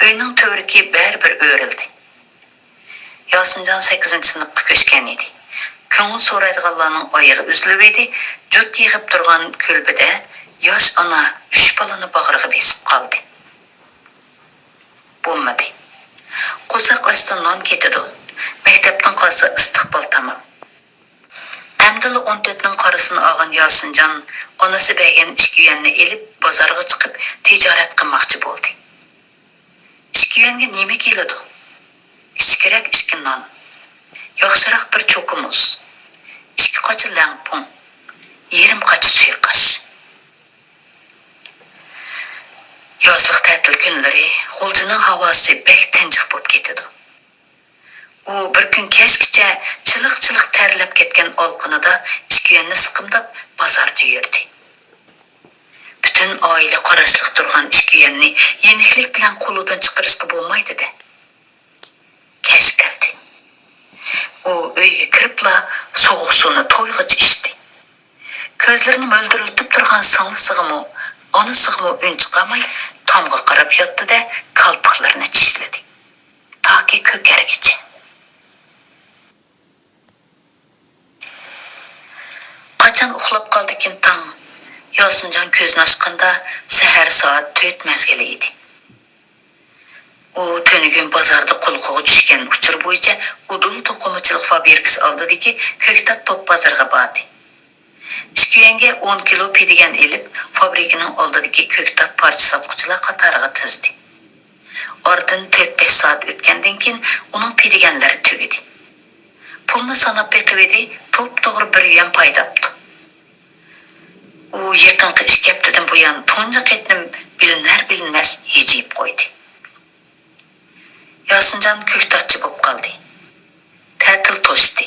ئۆينىڭ تۈۋرۈكى بەرىبىر ئۆرۈلدى. ياسىنجان سەككىزىنچى سىنىپقا كۆچكەن ئىدى. كۆڭۈل سورايدىغانلارنىڭ ئايىغى ئۈزۈلۈۋىدى، جۇت يىغىپ تۇرغان كۈلبىدە ياش ئانا ئۈچ بالىنى باغرىغا بېسىپ قالدى. بولمىدى. قورساق ئاچسا نان كېتىدۇ. مەكتەپتىن قالسا ئىستىقبال تامام. ئەمدىلا ئون تۆتنىڭ قارىسىنى ئالغان ياسىنجان ئانىسى بەرگەن ئىككى يۈەننى ئېلىپ بازارغا چىقىپ تىجارەت قىلماقچى بولدى. ئىككى يۈەنگە نېمە كېلىدۇ؟ ئىچكىرەك ئىككى نان، ياخشىراق بىر چوكا مۇز، ئىككى قاچا لەڭپۇڭ، يېرىم قاچا سۇيۇقئاش. يازلىق تەتىل كۈنلىرى غۇلجىنىڭ ھاۋاسى بەك تىنچىق بولۇپ كېتىدۇ. ئۇ بىر كۈن كەچكىچە چىلىق-چىلىق تەرلەپ كەتكەن ئالىقىنىدا ئىككى يۈەننى سىقىمداپ بازاردا يۈردى. پۈتۈن ئائىلە قاراشلىق تۇرغان ئىككى يۈەننى يېنىكلىك بىلەن قولىدىن چىقىرىشقا بولمايدۇ-دە. كەچ كىردى. ئۇ ئۆيگە كىرىپلا سوغۇق سۇنى تويغىچە ئىچتى. كۆزلىرىنى مۆلدۈرلىتىپ تۇرغان سىڭلىسىغىمۇ، ئانىسىغىمۇ ئۈن چىقارماي تامغا قاراپ ياتتى-دە، كالپۇكلىرىنى چىشلىدى. تاكى كۆكەرگىچە. قاچان ئۇخلاپ قالدىكىن تاڭ؟ ياسىنجان كۆزىنى ئاچقاندا سەھەر سائەت تۆت مەزگىلى ئىدى. ئۇ تۈنۈگۈن بازاردا قۇلىقىغا چۈشكەن ئۇچۇر بويىچە ئۇدۇل توقۇمىچىلىق فابرىكىسى ئالدىدىكى كۆكتات توپ بازىرىغا باردى. ئىككى يۈەنگە ئون كىلو پىدىگەن ئېلىپ، فابرىكىنىڭ ئالدىدىكى كۆكتات پارچە ساتقۇچىلار قاتارىغا تىزدى. ئارىدىن تۆت-بەش سائەت ئۆتكەندىن كېيىن ئۇنىڭ پىدىگەنلىرى تۈگىدى. پۇلنى ساناپ بېقىۋىدى، توپتوغرا بىر يۈەن پايداپتۇ. ئۇ يېقىنقى ئىككى ھەپتىدىن بۇيان تۇنجى قېتىم بىلىنەر-بىلىنمەس ھىجىيىپ قويدى. ياسىنجان كۆكتاتچى بولۇپ قالدى. تەتىل توشتى.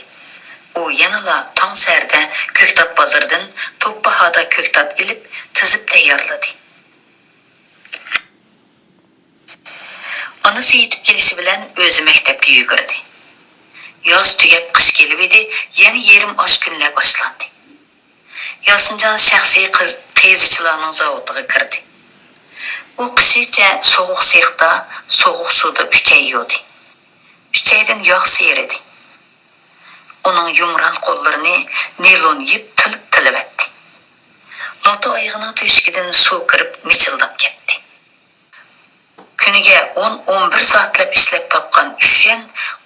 ئۇ يەنىلا تاڭ سەھەردە كۆكتات بازىرىدىن توپ باھادا كۆكتات ئېلىپ، تىزىپ تەييارلىدى. ئانىسى يېتىپ كېلىشى بىلەن ئۆزى مەكتەپكە يۈگۈردى. ياز تۈگەپ قىش كېلىۋىدى، يەنە يېرىم ئاچ كۈنلەر باشلاندى. ياسىنجان شەخسىي قىز-، قېزىچىلارنىڭ زاۋۇتىغا كىردى. ئۇ قىشىچە سوغۇق سېختا، سوغۇق سۇدا ئۈچەي يۇدى. ئۈچەيدىن ياغ سىيرىدى. ئۇنىڭ يۇمران قوللىرىنى نىلون يىپ تىلىپ-تىلىۋەتتى. لاتا ئايىغىنىڭ تۆشۈكىدىن سۇ كىرىپ مىچىلداپ كەتتى. كۈنىگە ئون، ئون بىر سائەتلەپ ئىشلەپ تاپقان ئۈچ يۈەن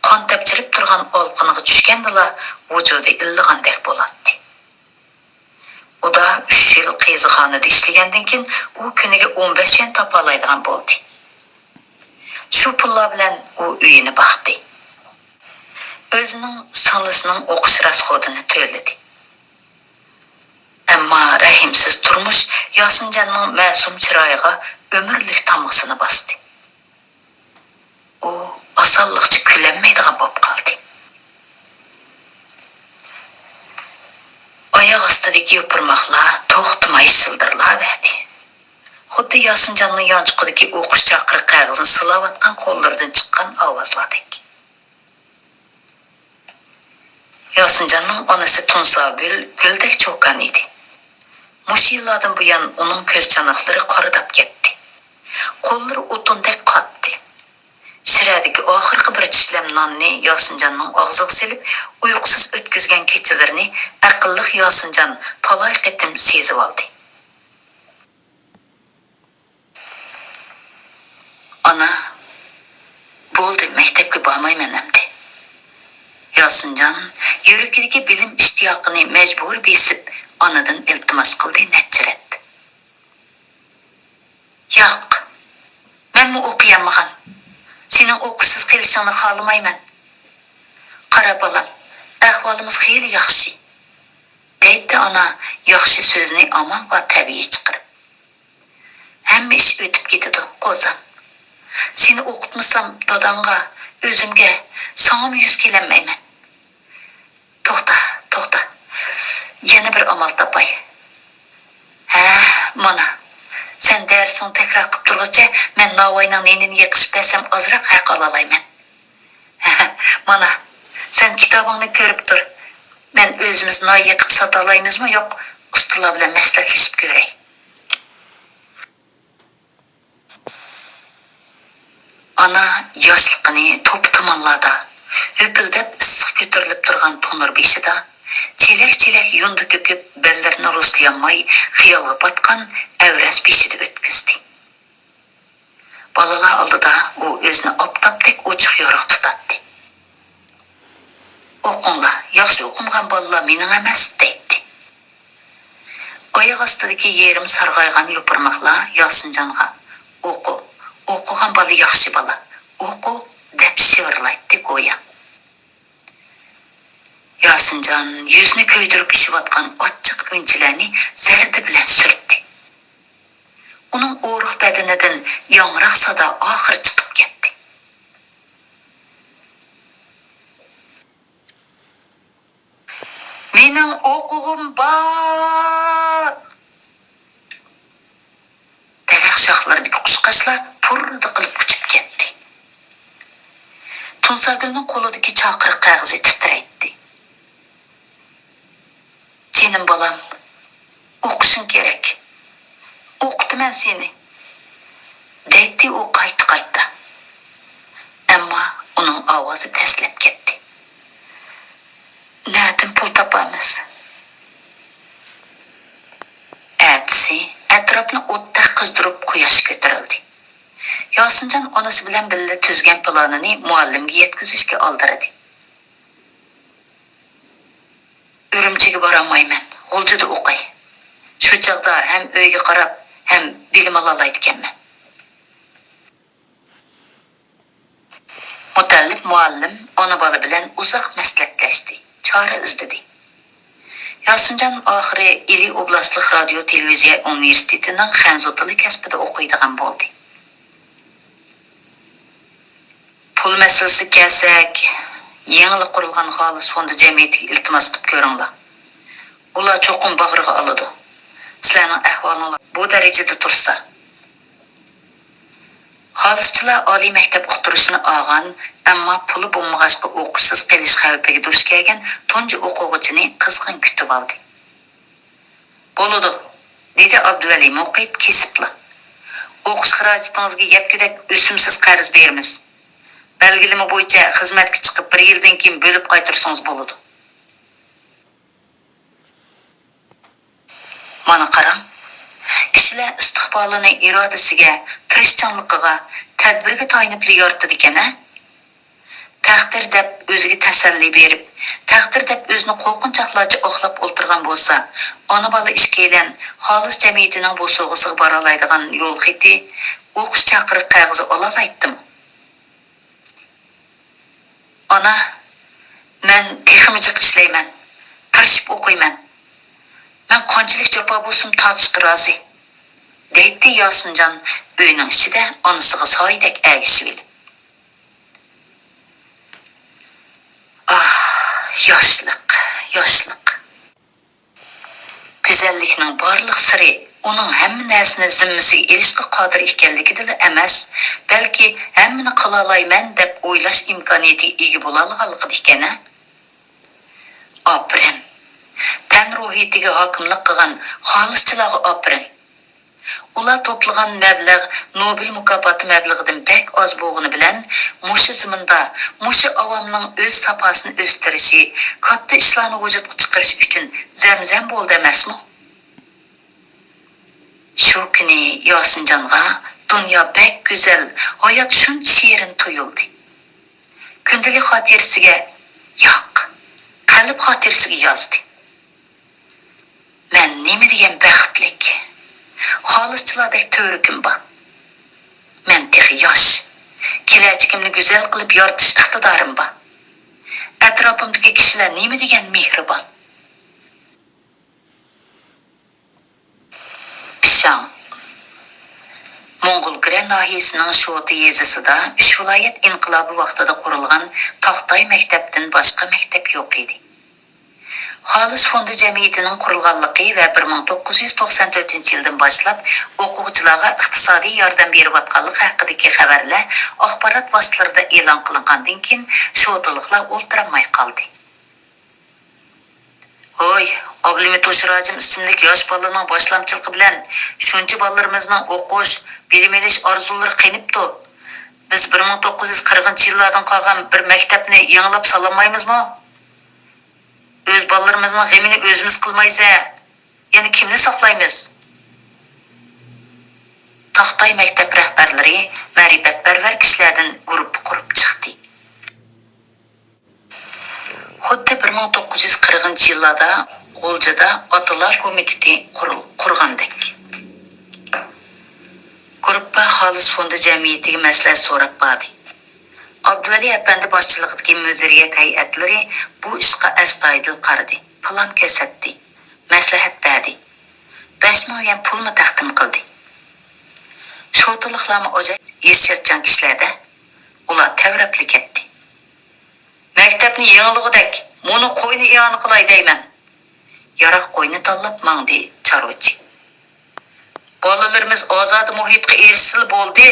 قان تەپچىرىپ تۇرغان ئالىقىنىغا چۈشكەندىلا ۋۇجۇدى ئىللىغاندەك بولاتتى. ئۇدا ئۈچ يىل قېزىخانىدا ئىشلىگەندىن كېيىن، ئۇ كۈنىگە ئون بەش يۈەن تاپالايدىغان بولدى. شۇ پۇللار بىلەن ئۇ ئۆيىنى باقتى. ئۆزىنىڭ سىڭلىسىنىڭ ئوقۇش راسخوتىنى تۆلىدى. ئەمما رەھىمسىز تۇرمۇش ياسىنجاننىڭ مەسۇم چىرايىغا ئۆمۈرلۈك تامغىسىنى باستى. ئۇ ئاسانلىقچە كۈلەلمەيدىغان بولۇپ قالدى. ئاياغ ئاستىدىكى يوپۇرماقلار توختىماي شىلدىرلاۋەردى. خۇددى ياسىنجاننىڭ يانچۇقىدىكى ئوقۇش چاقىرىق قەغىزىنى سىلاۋاتقان قوللىرىدىن چىققان ئاۋازلاردەك. ياسىنجاننىڭ ئانىسى تۇنساگۈل گۈلدەك چوكان ئىدى. مۇشۇ يىللاردىن بۇيان ئۇنىڭ كۆز چاناقلىرى قارىداپ كەتتى. قوللىرى ئوتۇندەك قاتتى. شىرەدىكى ئاخىرقى بىر چىشلەم ناننى ياسىنجاننىڭ ئاغزىغا سېلىپ، ئۇيقۇسىز ئۆتكۈزگەن كېچىلىرىنى ئەقىللىق ياسىنجان تالاي قېتىم سېزىۋالدى. ئانا، بولدى، مەكتەپكە بارمايمەن ئەمدى. ياسىنجان يۈرىكىدىكى بىلىم ئىشتىياقىنى مەجبۇر بېسىپ، ئانىدىن ئىلتىماس قىلدى نەچچە رەت. ياق، مەنمۇ ئوقۇيالمىغان. سېنىڭ ئوقۇشسىز قېلىشىڭنى خالىمايمەن. قارا بالام، ئەھۋالىمىز خېلى ياخشى. دەيتتى ئانا ياخشى سۆزنى ئامال بار تەبىئىي چىقىرىپ. ھەممە ئىش ئۆتۈپ كېتىدۇ، قوزام. سېنى ئوقۇتمىسام، داداڭغا، ئۆزۈمگە، ساڭىمۇ يۈز كېلەلمەيمەن. توختا، توختا. يەنە بىر ئامال تاپاي. ھە، مانا. سەن دەرسىڭنى تەكرار قىپ تۇرغۇچە، مەن ناۋاينىڭ نېنىنى يېقىشىپ بەرسەم، ئازراق ھەق ئالالايمەن. مانا، سەن كىتابىڭنى كۆرۈپ تۇر. مەن ئۆزىمىز نان يېقىپ ساتالايمىزمۇ يوق، ئۇستىلار بىلەن مەسلىھەتلىشىپ كۆرەي. ئانا ياشلىقىنى توپا تۇمانلاردا ھۆپۈلدەپ ئىسسىق كۆتۈرۈلۈپ تۇرغان تونۇر بېشىدا، چېلەك-چېلەك يۇندى كۆكۈپ، بەللىرىنى رۇسلىيالماي خىيالغا پاتقان ئەۋرەز بېشىدا ئۆتكۈزدى. بالىلار ئالدىدا ئۇ ئۆزىنى ئاپتاپتەك ئوچۇق يورۇق تۇتاتتى. «ئوقۇڭلار، ياخشى ئوقۇمىغان بالىلار مېنىڭ ئەمەس» دەيتتى. ئاياغ ئاستىدىكى يېرىم سارغايغان يوپۇرماقلار ياسىنجانغا «ئوقۇ، ئوقۇغان بالا ياخشى بالا، ئوقۇ» دەپ شىۋىرلايتتى گويا. ياسىنجان يۈزىنى كۆيدۈرۈپ چۈشۈۋاتقان ئاچچىق ئۈنچىلەرنى زەردە بىلەن سۈرتتى. ئۇنىڭ ئورۇق بەدىنىدىن ياڭراق سادا ئاخىرى چىقىپ كەتتى. «مېنىڭ ئوقۇغۇم بار!» دەرەخ شاخلىرىدىكى قۇشقاچلار پۇررىدە قىلىپ ئۇچۇپ كەتتى. تۇنساگۈلنىڭ قولىدىكى چاقىرىق قەغىزى تىترەيتتى. «جېنىم بالام، ئوقۇشۇڭ كېرەك. ئوقۇتىمەن سېنى»، دەيتتى ئۇ قايتا-قايتا. ئەمما ئۇنىڭ ئاۋازى پەسلەپ كەتتى. «نەدىن پۇل تاپارمىز؟» «ئەتە ئەتىسى ئەتراپنى ئوتتەك قىزدۇرۇپ قۇياش كۆتۈرۈلدى. ياسىنجان ئانىسى بىلەن بىللە تۈزگەن پىلانىنى مۇئەللىمگە يەتكۈزۈشكە ئالدىرىدى. ئۈرۈمچىگە بارالمايمەن، غۇلجىدا ئوقۇي. شۇ چاغدا ھەم ئۆيگە قاراپ، ھەم بىلىم ئالالايدىكەنمەن. مۇتەللىپ مۇئەللىم ئانا-بالا بىلەن ئۇزاق مەسلىھەتلەشتى، چارە ئىزدىدى. ياسىنجان ئاخىرى ئىلى ئوبلاستلىق رادىيو تېلېۋىزىيە ئۇنىۋېرسىتېتىنىڭ خەنزۇ تىلى كەسپىدە ئوقۇيدىغان بولدى. پۇل مەسىلىسىگە كەلسەك، يېڭىلا قۇرۇلغان خالىس فوندى جەمئىيىتىگە ئىلتىماس قىلىپ كۆرۈڭلار. ئۇلار چوقۇم باغرىغا ئالىدۇ. سىلەرنىڭ ئەھۋالىڭلار بۇ دەرىجىدە تۇرسا. خالىسچىلار ئالىي مەكتەپ ئۇقتۇرۇشىنى ئالغان، ئەمما پۇلى بولمىغاچقا ئوقۇشسىز قېلىش خەۋپىگە دۇچ كەلگەن تۇنجى ئوقۇغۇچىنى قىزغىن كۈتۈۋالدى. بولىدۇ، دېدى ئابدۇۋەلى مۇقىت كېسىپلا. ئوقۇش خىراجىتىڭىزگە يەتكۈدەك ئۆسۈمسىز قەرز بېرىمىز. بەلگىلىمە بويىچە خىزمەتكە چىقىپ بىر يىلدىن كېيىن بۆلۈپ قايتۇرسىڭىز بولىدۇ. مانا قاراڭ، كىشىلەر ئىستىقبالىنى ئىرادىسىگە، تىرىشچانلىقىغا، تەدبىرىگە تايىنىپلا يارىتىدىكەن ھە. تەقدىر دەپ ئۆزىگە تەسەللى بېرىپ، تەقدىر دەپ ئۆزىنى قورقۇنچاقلارچە ئاقلاپ ئولتۇرغان بولسا، ئانا-بالا ئىككىيلەن خالىس جەمئىيىتىنىڭ بوسۇغىسىغا بارالايدىغان يول خېتى، ئوقۇش چاقىرىق قەغىزى ئالالايتتىمۇ؟ ئانا، مەن تېخىمۇ جىق ئىشلەيمەن، تىرىشىپ ئوقۇيمەن. مەن قانچىلىك جاپا بولسىمۇ تارتىشقا رازى، دەيتتى ياسىنجان ئۆينىڭ ئىچىدە ئانىسىغا سايىدەك ئەگىشىۋېلىپ. ئاھ، ياشلىق، ياشلىق! گۈزەللىكنىڭ بارلىق سىرى ئۇنىڭ ھەممە نەرسىنى زىممىسىگە ئېلىشقا قادىر ئىكەنلىكىدىلا ئەمەس، بەلكى ھەممىنى قىلالايمەن دەپ ئويلاش ئىمكانىيىتىگە ئىگە بولالىغانلىقىدا ئىكەن ھە. ئاپىرىن! پەن روھىيىتىگە ھاكىملىق قىلغان خالىسچىلارغا ئاپىرىن! ئۇلار توپلىغان مەبلەغ نوبېل مۇكاپاتى مەبلىغىدىن بەك ئاز بولغىنى بىلەن، مۇشۇ زېمىندا مۇشۇ ئاۋامنىڭ ئۆز ساپاسىنى ئۆستۈرۈشى، كاتتا ئىشلارنى ۋۇجۇدقا چىقىرىشى ئۈچۈن زەمزەم بولدى ئەمەسمۇ؟ شۇ كۈنى ياسىنجانغا دۇنيا بەك گۈزەل، ھايات شۇنچە شېرىن تۇيۇلدى. كۈندىلىك خاتىرىسىگە ياق، قەلب خاتىرىسىگە يازدى. مەن نېمە دېگەن بەختلىك! خالىسچىلاردەك تۈۋرۈكۈم بار. مەن تېخى ياش. كېلەچىكىمنى گۈزەل قىلىپ يارىتىش ئىقتىدارىم بار. ئەتراپىمدىكى كىشىلەر نېمە دېگەن مېھرىبان! پىشاڭ. موڭغۇلكۈرە ناھىيەسىنىڭ شوتا يېزىسىدا ئۈچ ۋىلايەت ئىنقىلابى ۋاقتىدا قۇرۇلغان تاختاي مەكتەپتىن باشقا مەكتەپ يوق ئىدى. خالىس فوندى جەمئىيىتىنىڭ قۇرۇلغانلىقى ۋە بىر مىڭ توققۇز يۈز توقسان تۆتىنچى يىلدىن باشلاپ ئوقۇغۇچىلارغا ئىقتىسادىي ياردەم بېرىۋاتقانلىقى ھەققىدىكى خەۋەرلەر ئاخبارات ۋاسىتىلىرىدا ئېلان قىلىنغاندىن كېيىن، شوتىلىقلار ئولتۇرالماي قالدى. ھوي، ئابلىمىت ھوشۇراجىم ئىسىملىك ياش بالىنىڭ باشلامچىلىقى بىلەن شۇنچە بالىلىرىمىزنىڭ ئوقۇش، بىلىم ئېلىش ئارزۇلىرى قېنىپتۇ. بىز بىر مىڭ توققۇز يۈز قىرىقىنچى يىللاردىن قالغان بىر مەكتەپنى يېڭىلاپ سالالمايمىزمۇ؟ ئۆز بالىلىرىمىزنىڭ غېمىنى ئۆزىمىز قىلمايسە، يەنە كىمنى ساقلايمىز؟ تاختاي مەكتەپ رەھبەرلىرى مەرىپەتپەرۋەر كىشىلەردىن گۇرۇپپا قۇرۇپ چىقتى. خۇددى بىر مىڭ توققۇز يۈز قىرىقىنچى يىللاردا غۇلجىدا ئاتىلار كومىتېتى قۇرۇل-، قۇرغاندەك. گۇرۇپپا خالىس فوندى جەمئىيىتىگە مەسلىھەت سوراپ باردى. ئابدۇۋەلى ئەپەندى باشچىلىقىدىكى مۇدىرىيەت ھەيئەتلىرى بۇ ئىشقا ئەستايىدىل قارىدى، پىلان كۆرسەتتى، مەسلىھەت بەردى، بەش مىڭ يۈەن پۇلمۇ تەقدىم قىلدى. شوتىلىقلارمۇ ئاجايىپ ھېسسىياتچان كىشىلەردە، ئۇلار تەۋرەپلا كەتتى. مەكتەپنى يېڭىلىغۇدەك، مۇنۇ قوينى ئىئانە قىلاي دەيمەن. ياراق قوينى تاللاپ ماڭدى چارۋىچى. بالىلىرىمىز ئازادە مۇھىتقا ئېرىشسىلا بولدى،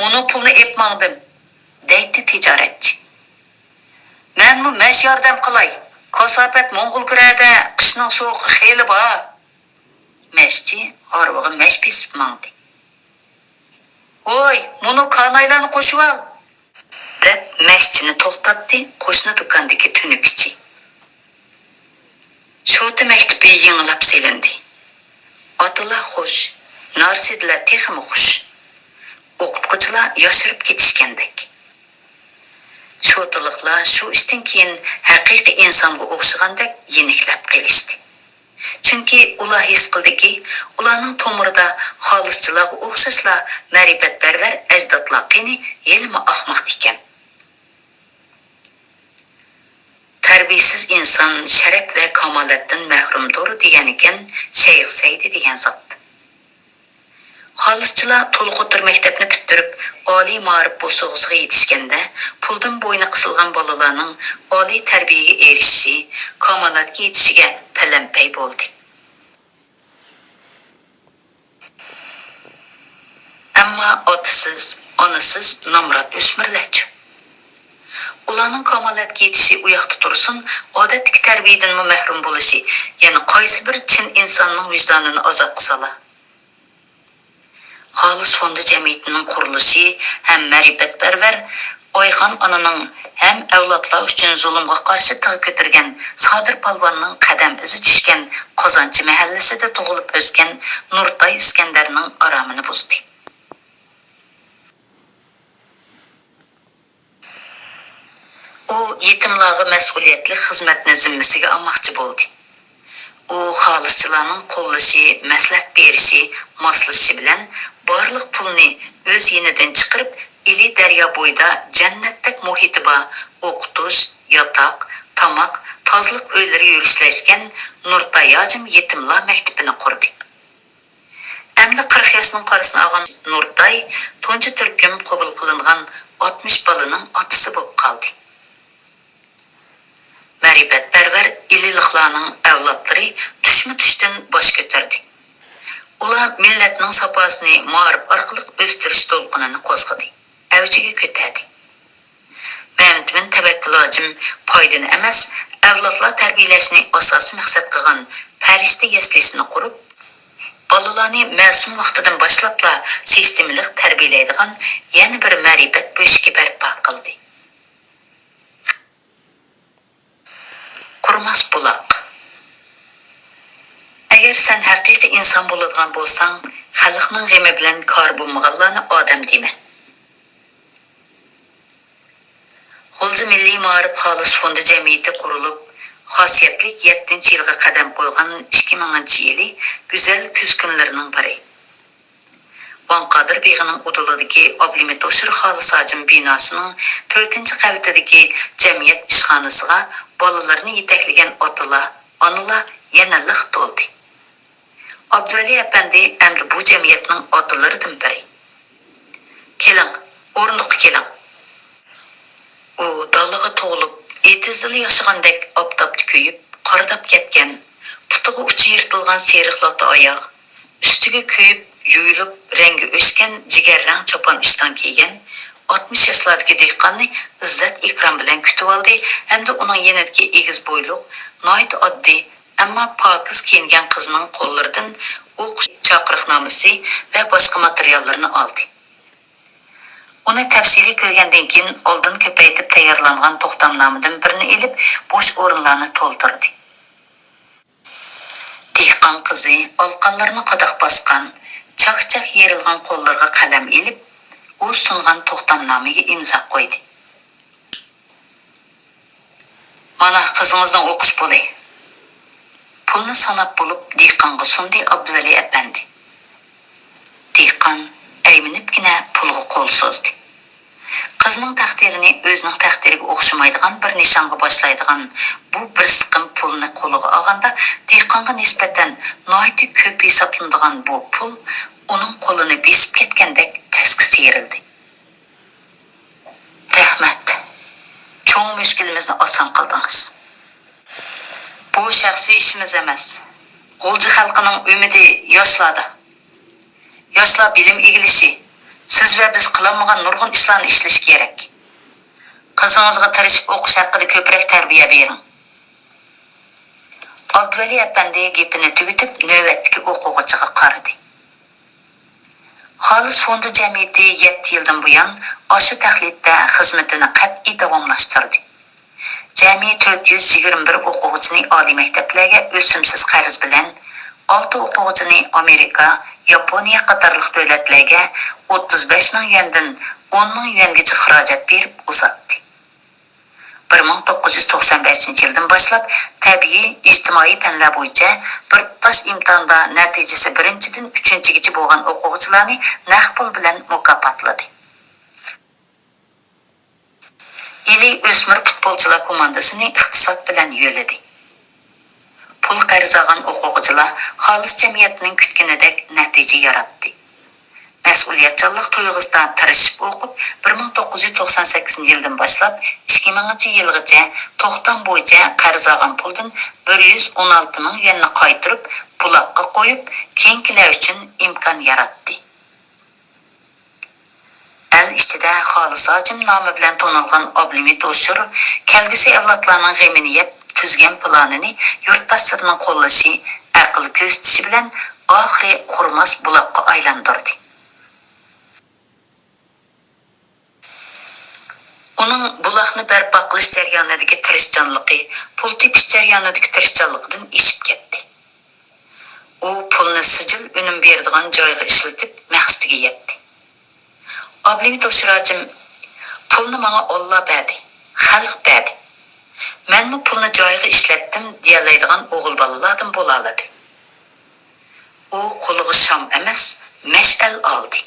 مۇنۇ پۇلنى ئېپ ماڭدىم، دەيتتى تىجارەتچى. مەنمۇ مەش ياردەم قىلاي، كاساپەت موڭغۇلكۈرەدە قىشنىڭ سوغۇقى خېلى بار. مەشچى ھارۋىغا مەش بېسىپ ماڭدى. ھوي، مۇنۇ كانايلارنى قوشۇۋال! دەپ مەشچىنى توختاتتى قوشنا دۇكاندىكى تۈنۈكچى. شوتا مەكتىپى يېڭىلاپ سېلىندى. ئات ئوقۇتقۇچىلار خوش، نارسىدىلەر تېخىمۇ خوش. ئوقۇتقۇچىلار ياشىرىپ كېتىشكەندەك. شوتىلىقلار شۇ ئىشتىن كېيىن ھەقىقىي ئىنسانغا ئوخشىغاندەك يېنىكلەپ قېلىشتى. چۈنكى ئۇلار ھېس قىلدىكى، ئۇلارنىڭ تومۇرىدا خالىسچىلارغا ئوخشاشلا مەرىپەتپەرۋەر ئەجدادلار قېنى ھېلىمۇ ئاقماق ئىكەن. «تەربىيەسىز ئىنسان شەرەپ ۋە كامالەتتىن مەھرۇمدۇر» دېگەنىكەن شەيخ سەئدى دېگەن زات. خالىسچىلار تولۇق ئوتتۇرا مەكتەپنى پۈتتۈرۈپ، ئالىي مائارىپ بوسۇغىسىغا يېتىشكەندە، پۇلدىن بوينى قىسىلغان بالىلارنىڭ ئالىي تەربىيەگە ئېرىشىشى، كامالەتكە يېتىشىگە پەلەمپەي بولدى. ئەمما ئاتىسىز، ئانىسىز نامرات ئۆسمۈرلەرچۇ؟ ئۇلارنىڭ كامالەتكە يېتىشى ئۇياقتا تۇرسۇن، ئادەتتىكى تەربىيەدىنمۇ مەھرۇم بولۇشى يەنە قايسى بىر چىن ئىنساننىڭ ۋىجدانىنى ئازابقا سالار؟ خالىس فوندى جەمئىيىتىنىڭ قۇرۇلۇشى ھەم مەرىپەتپەرۋەر ئايخان ئانىنىڭ ھەم ئەۋلادلار ئۈچۈن زۇلۇمغا قارشى تىغ كۆتۈرگەن سادىر پالۋاننىڭ قەدەم ئىزى چۈشكەن قازانچى مەھەللىسىدە تۇغۇلۇپ ئۆسكەن نۇرتاي ئىسكەندەرنىڭ ئارامىنى بۇزدى. ئۇ يېتىملارغا مەسئۇلىيەتلىك خىزمەتنى زىممىسىگە ئالماقچى بولدى. ئۇ خالىسچىلارنىڭ قوللىشى، مەسلىھەت بېرىشى، ماسلىشىشى بىلەن بارلىق پۇلنى ئۆز يېنىدىن چىقىرىپ، ئىلى دەريا بويىدا جەننەتتەك مۇھىتى بار ئوقۇتۇش، ياتاق، تاماق، تازىلىق ئۆيلىرى يۈرۈشلەشكەن نۇرتاي ھاجىم يېتىملار مەكتىپىنى قۇردى. ئەمدى قىرىق ياشنىڭ پارىسىنى ئالغان نۇرتاي تۇنجى تۈركۈم قوبۇل قىلىنغان ئاتمىش بالىنىڭ ئاتىسى بولۇپ قالدى. مەرىپەتپەرۋەر ئىلىلىقلارنىڭ ئەۋلادلىرى تۈشمۇ تۈشتىن باش كۆتۈردى. ئۇلار مىللەتنىڭ ساپاسىنى مائارىپ ئارقىلىق ئۆستۈرۈش دولقۇنىنى قوزغىدى، ئەۋجىگە كۆتەردى. مەمتىمىن تەۋەككۈل ھاجىم پايدىنى ئەمەس، ئەۋلادلار تەربىيەلەشنى ئاساسىي مەقسەت قىلغان پەرىشتە يەسلىسىنى قۇرۇپ، بالىلارنى مەسۇم ۋاقتىدىن باشلاپلا سىستېمىلىق تەربىيەلەيدىغان يەنە بىر مەرىپەت بۆشۈكى بەرپا قىلدى. قۇرۇماس بۇلاق. ئەگەر سەن ھەقىقىي ئىنسان بولىدىغان بولساڭ، خەلقنىڭ غېمى بىلەن كارى بولمىغانلارنى ئادەم دېمە. غۇلجا مىللىي مائارىپ خالىس فوندى جەمئىيىتى قۇرۇلۇپ، خاسىيەتلىك يەتتىنچى يىلغا قەدەم قويغان ئىككى مىڭىنچى يىلى گۈزەل كۈز كۈنلىرىنىڭ بىرى. ۋاڭ قادىر بېغىنىڭ ئۇدۇلىدىكى ئابلىمىت ھوشۇر خالىس ھاجىم بىناسىنىڭ تۆتىنچى قەۋىتىدىكى جەمئىيەت ئىشخانىسىغا بالىلىرىنى يېتەكلىگەن ئاتىلار، ئانىلار يەنە لىق تولدى. ئابدۇۋەلى ئەپەندى ئەمدى بۇ جەمئىيەتنىڭ ئاتىلىرىدىن بىرى. «كېلىڭ، ئورۇندۇققا كېلىڭ.» ئۇ دالىغا تۇغۇلۇپ، ئېتىزدىلا ياشىغاندەك ئاپتاپتا كۆيۈپ، قارىداپ كەتكەن، پۇتىغا ئۇچى يىرتىلغان سېرىق لاتا ئاياغ، ئۈستىگە كۆيۈپ، يۇيۇلۇپ، رەڭگى ئۆچكەن جىگەر رەڭ چاپان ئىشتان كىيگەن ئاتمىش ياشلاردىكى دېھقاننى ئىززەت-ئىكرام بىلەن كۈتۈۋالدى ھەمدە ئۇنىڭ يېنىدىكى ئېگىز بويلۇق، ناھايىتى ئاددىي، ئەمما پاكىز كىيىنگەن قىزنىڭ قوللىرىدىن ئوقۇش چاقىرىقنامىسى ۋە باشقا ماتېرىياللىرىنى ئالدى. ئۇنى تەپسىلىي كۆرگەندىن كېيىن، ئالدىن كۆپەيتىپ تەييارلانغان توختامنامىدىن بىرنى ئېلىپ، بوش ئورۇنلارنى تولدۇردى. دېھقان قىزى ئالىقانلىرىنى قاداق باسقان، چاك-چاك يېرىلغان قوللىرىغا قەلەم ئېلىپ، ئۇ سۇنغان توختامنامىگە ئىمزا قويدى. «مانا قىزىڭىزنىڭ ئوقۇش پۇلى.» پۇلنى ساناپ بولۇپ، دېھقانغا سۇندى ئابدۇۋەلى ئەپەندى. دېھقان ئەيمىنىپكىنە پۇلغا قول سوزدى. قىزنىڭ تەقدىرىنى ئۆزىنىڭ تەقدىرىگە ئوخشىمايدىغان بىر نىشانغا باشلايدىغان بۇ بىر سىقىم پۇلنى قولىغا ئالغاندا، دېھقانغا نىسبەتەن ناھايىتى كۆپ ھېسابلىنىدىغان بۇ پۇل ئۇنىڭ قولىنى بېسىپ كەتكەندەك تەسكە سىيرىلدى. «رەھمەت. چوڭ مۈشكۈلىمىزنى ئاسان قىلدىڭىز.» «بۇ شەخسىي ئىشىمىز ئەمەس. غۇلجا خەلقىنىڭ ئۈمىدى ياشلاردا. ياشلار بىلىم ئىگىلىشى، سىز ۋە بىز قىلالمىغان نۇرغۇن ئىشلارنى ئىشلىشى كېرەك. قىزىڭىزغا تىرىشىپ ئوقۇش ھەققىدە كۆپرەك تەربىيە بېرىڭ.» ئابدۇۋەلى ئەپەندى گېپىنى تۈگىتىپ، نۆۋەتتىكى ئوقۇغۇچىغا قارىدى. خالىس فوندى جەمئىيىتى يەتتە يىلدىن بۇيان ئاشۇ تەقلىدتە خىزمىتىنى قەتئىي داۋاملاشتۇردى. جەمئىي تۆت يۈز يىگىرمە بىر ئوقۇغۇچىنى ئالىي مەكتەپلەرگە ئۆسۈمسىز قەرز بىلەن ئالتە ئوقۇغۇچىنى ئامېرىكا، ياپونىيە قاتارلىق دۆلەتلەرگە ئوتتۇز بەش مىڭ يۈەندىن ئون مىڭ يۈەنگىچە خىراجەت بېرىپ ئۇزاتتى. بىر مىڭ توققۇز يۈز توقسان بەشىنچى يىلدىن باشلاپ تەبىئىي، ئىجتىمائىي پەنلەر بويىچە بىر تۇتاش ئىمتىھاندا نەتىجىسى بىرىنچىدىن ئۈچىنچىگىچە بولغان ئوقۇغۇچىلارنى نەق پۇل بىلەن مۇكاپاتلىدى. ئىلى ئۆسمۈر پۇتبولچىلار كوماندىسىنى ئىقتىساد بىلەن يۆلىدى. پۇل قەرز ئالغان ئوقۇغۇچىلار خالىس جەمئىيەتنىڭ كۈتكىنىدەك نەتىجە ياراتتى. مەسئۇلىيەتچانلىق تۇيغۇسىدا تىرىشىپ ئوقۇپ، بىر مىڭ توققۇز يۈز توقسان سەككىزىنچى يىلدىن باشلاپ ئىككى مىڭىنچى يىلغىچە توختام بويىچە قەرز ئالغان پۇلدىن بىر يۈز ئون ئالتە مىڭ يۈەننى قايتۇرۇپ، بۇلاققا قويۇپ، كېيىنكىلەر ئۈچۈن ئىمكان ياراتتى. ئەل ئىچىدە خالىس ھاجىم نامى بىلەن تونۇلغان ئابلىمىت ھوشۇر كەلگۈسى ئەۋلادلارنىڭ غېمىنى يەپ تۈزگەن پىلانىنى يۇرتداشلىرىنىڭ قوللىشى، ئەقىل كۆرسىتىشى بىلەن ئاخىرى قۇرۇماس بۇلاققا ئايلاندۇردى. ئۇنىڭ بۇلاقنى بەرپا قىلىش جەريانىدىكى تىرىشچانلىقى پۇل تېپىش جەريانىدىكى تىرىشچانلىقىدىن ئېشىپ كەتتى. ئۇ پۇلنى سىجىل ئۈنۈم بېرىدىغان جايغا ئىشلىتىپ، مەقسىتىگە يەتتى. ئابلىمىت ھوشۇر ھاجىم، پۇلنى ماڭا ئاللا بەردى، خەلق بەردى. مەنمۇ پۇلنى جايىغا ئىشلەتتىم دېيەلەيدىغان ئوغۇل بالىلاردىن بولالىدى. ئۇ قولىغا شام ئەمەس، مەشئەل ئالدى.